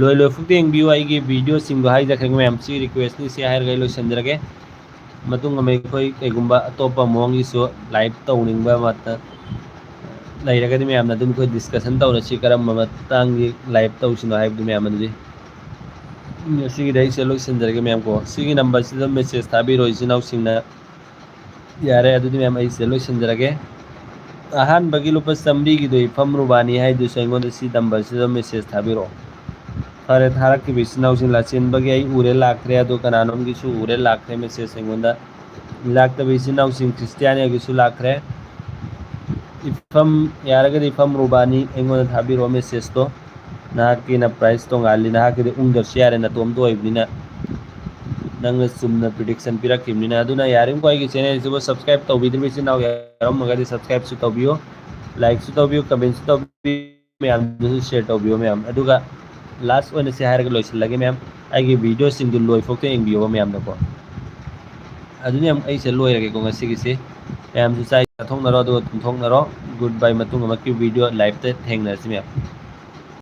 ꯂꯣꯏ ꯂꯣꯏꯐꯥꯎ ꯌꯦꯡꯕꯤꯌꯨ꯫ ꯑꯩꯒꯤ ꯚꯤꯗꯤꯑꯣꯁꯤꯡꯗꯣ ꯍꯥꯏꯖꯈ꯭ꯔꯦ ꯃꯌꯥꯝ, ꯁꯤ ꯔꯤꯀ꯭ꯋꯦꯁꯅꯤ, ꯁꯤ ꯍꯥꯏꯔꯒ ꯑꯩ ꯂꯣꯏꯁꯤꯟꯖꯔꯒꯦ꯫ ꯃꯇꯨꯡ ꯑꯃ ꯑꯩꯈꯣꯏ ꯀꯩꯒꯨꯝꯕ ꯑꯇꯣꯞꯄ ꯃꯑꯣꯡꯒꯤꯁꯨ live ꯇꯧꯅꯤꯡꯕ ꯑꯃꯠꯇ ꯂꯩꯔꯒꯗꯤ ꯃꯌꯥꯝꯅ ꯑꯗꯨꯝ ꯑꯩꯈꯣꯏ discussion ꯇꯧꯔꯁꯤ, ꯀꯔꯝꯕ ꯃꯇꯥꯡꯒꯤ live ꯇꯧꯁꯤꯅꯣ ꯍꯥꯏꯕꯗꯨ ꯃꯌꯥꯝ ꯑꯗꯨꯗꯤ꯫ ꯎꯝ, ꯁꯤꯒꯤꯗꯤ ꯑꯩꯁꯦ ꯂꯣꯏꯁꯤꯟꯖꯔꯒꯦ ꯃꯌꯥꯝ ꯀꯣ꯫ ꯁꯤꯒꯤ number ꯁꯤꯗ message ꯊꯥꯕꯤꯔꯣ ꯏꯆꯤꯟ ꯏꯅꯥꯎꯁꯤꯡꯅ꯫ ꯌꯥꯔꯦ, ꯑꯗꯨꯗꯤ ꯃꯌꯥꯝ ꯑꯩꯁꯦ ꯂꯣꯏꯁꯤꯟꯖꯔꯒꯦ꯫ ꯑꯍꯥꯟꯕꯒꯤ ꯂꯨꯄꯥ ꯆꯥꯝꯃꯔꯤꯒꯤꯗꯣ ꯏꯐꯝ ꯔꯨꯕꯥꯅꯤ ꯍꯥꯏꯗꯨꯁꯨ ꯑꯩꯉꯣꯟꯗ ꯁꯤ number ꯁꯤꯗ message ꯊꯥꯕꯤꯔꯛꯑꯣ꯫ ꯐꯔꯦ, ꯊꯥꯔꯛꯈꯤꯕ ꯏꯆꯤꯟ ꯏꯅꯥꯎꯁꯤꯡ ꯂꯥꯆꯦꯟꯕꯒꯤ ꯑꯩ ꯎꯔꯦ, ꯂꯥꯛꯈ꯭ꯔꯦ, ꯑꯗꯣ ꯀꯅꯥꯅꯣꯝꯒꯤꯁꯨ ꯎꯔꯦ, ꯂꯥꯛꯈ꯭ꯔꯦ message ꯑꯩꯉꯣꯟꯗ꯫ ꯂꯥꯛꯇꯕ ꯏꯆꯤꯟ ꯏꯅꯥꯎꯁꯤꯡ ꯈ꯭ꯔꯤꯁꯇꯤꯌꯥꯅꯤꯌꯥꯒꯤꯁꯨ ꯂꯥꯛꯈ꯭ꯔꯦ꯫ ꯏꯐꯝ, ꯌꯥꯔꯒꯗꯤ ꯏꯐꯝ ꯔꯨꯕꯥꯅꯤ ꯑꯩꯉꯣꯟꯗ ꯊꯥꯕꯤꯔꯛꯑꯣ message ꯇꯣ꯫ ꯅꯍꯥꯛꯀꯤꯅ price ꯇꯣꯉꯥꯜꯂꯤ, ꯅꯍꯥꯛꯀꯤꯗꯤ ꯎꯪꯗ꯭ꯔꯁꯨ ꯌꯥꯔꯦ, ꯅꯇꯣꯝꯇ ꯑꯣꯏꯕꯅꯤꯅ, ꯅꯪꯅ ꯆꯨꯝꯅ prediction ꯄꯤꯔꯛꯈꯤꯕꯅꯤꯅ꯫ ꯑꯗꯨꯅ ꯌꯥꯔꯤꯕꯃꯈꯩ ꯑꯩꯒꯤ channel ꯁꯤꯕꯨ subscribe ꯇꯧꯕꯤꯗ꯭ꯔꯤꯕ ꯏꯆꯤꯟ ꯏꯅꯥꯎ ꯌꯥꯎꯔꯝꯃꯒꯗꯤ subscribe ꯁꯨ ꯇꯧꯕꯤꯌꯨ, like ꯁꯨ ꯇꯧꯕꯤꯌꯨ, comment ꯁꯨ ꯇꯧꯕꯤꯌꯨ, ꯃꯌꯥꯝꯗꯁꯨ share ꯇꯧꯕꯤꯌꯨ ꯃꯌꯥꯝ꯫ ꯑꯗꯨꯒ last ꯑꯣꯏꯅ ꯁꯤ ꯍꯥꯏꯔꯒ ꯂꯣꯏꯁꯤꯜꯂꯒꯦ ꯃꯌꯥꯝ, ꯑꯩꯒꯤ video ꯁꯤꯡꯗꯨ ꯂꯣꯏꯐꯥꯎꯇ ꯌꯦꯡꯕꯤꯌꯣꯕ ꯃꯌꯥꯝꯅꯀꯣ꯫ ꯑꯗꯨꯅ ꯃꯌꯥꯝ ꯑꯩꯁꯦ ꯂꯣꯏꯔꯒꯦꯀꯣ ꯉꯁꯤꯒꯤꯁꯤ꯫ ꯃꯌꯥꯝꯁꯨ ꯆꯥꯛ ꯆꯥꯊꯣꯛꯅꯔꯣ, ꯑꯗꯨꯒ ꯇꯨꯝꯊꯣꯛꯅꯔꯣ꯫ Good bye, ꯃꯇꯨꯡ ꯑꯃꯛꯀꯤ video live ꯇ ꯊꯦꯡꯅꯔꯁꯤ ꯃꯌꯥꯝ꯫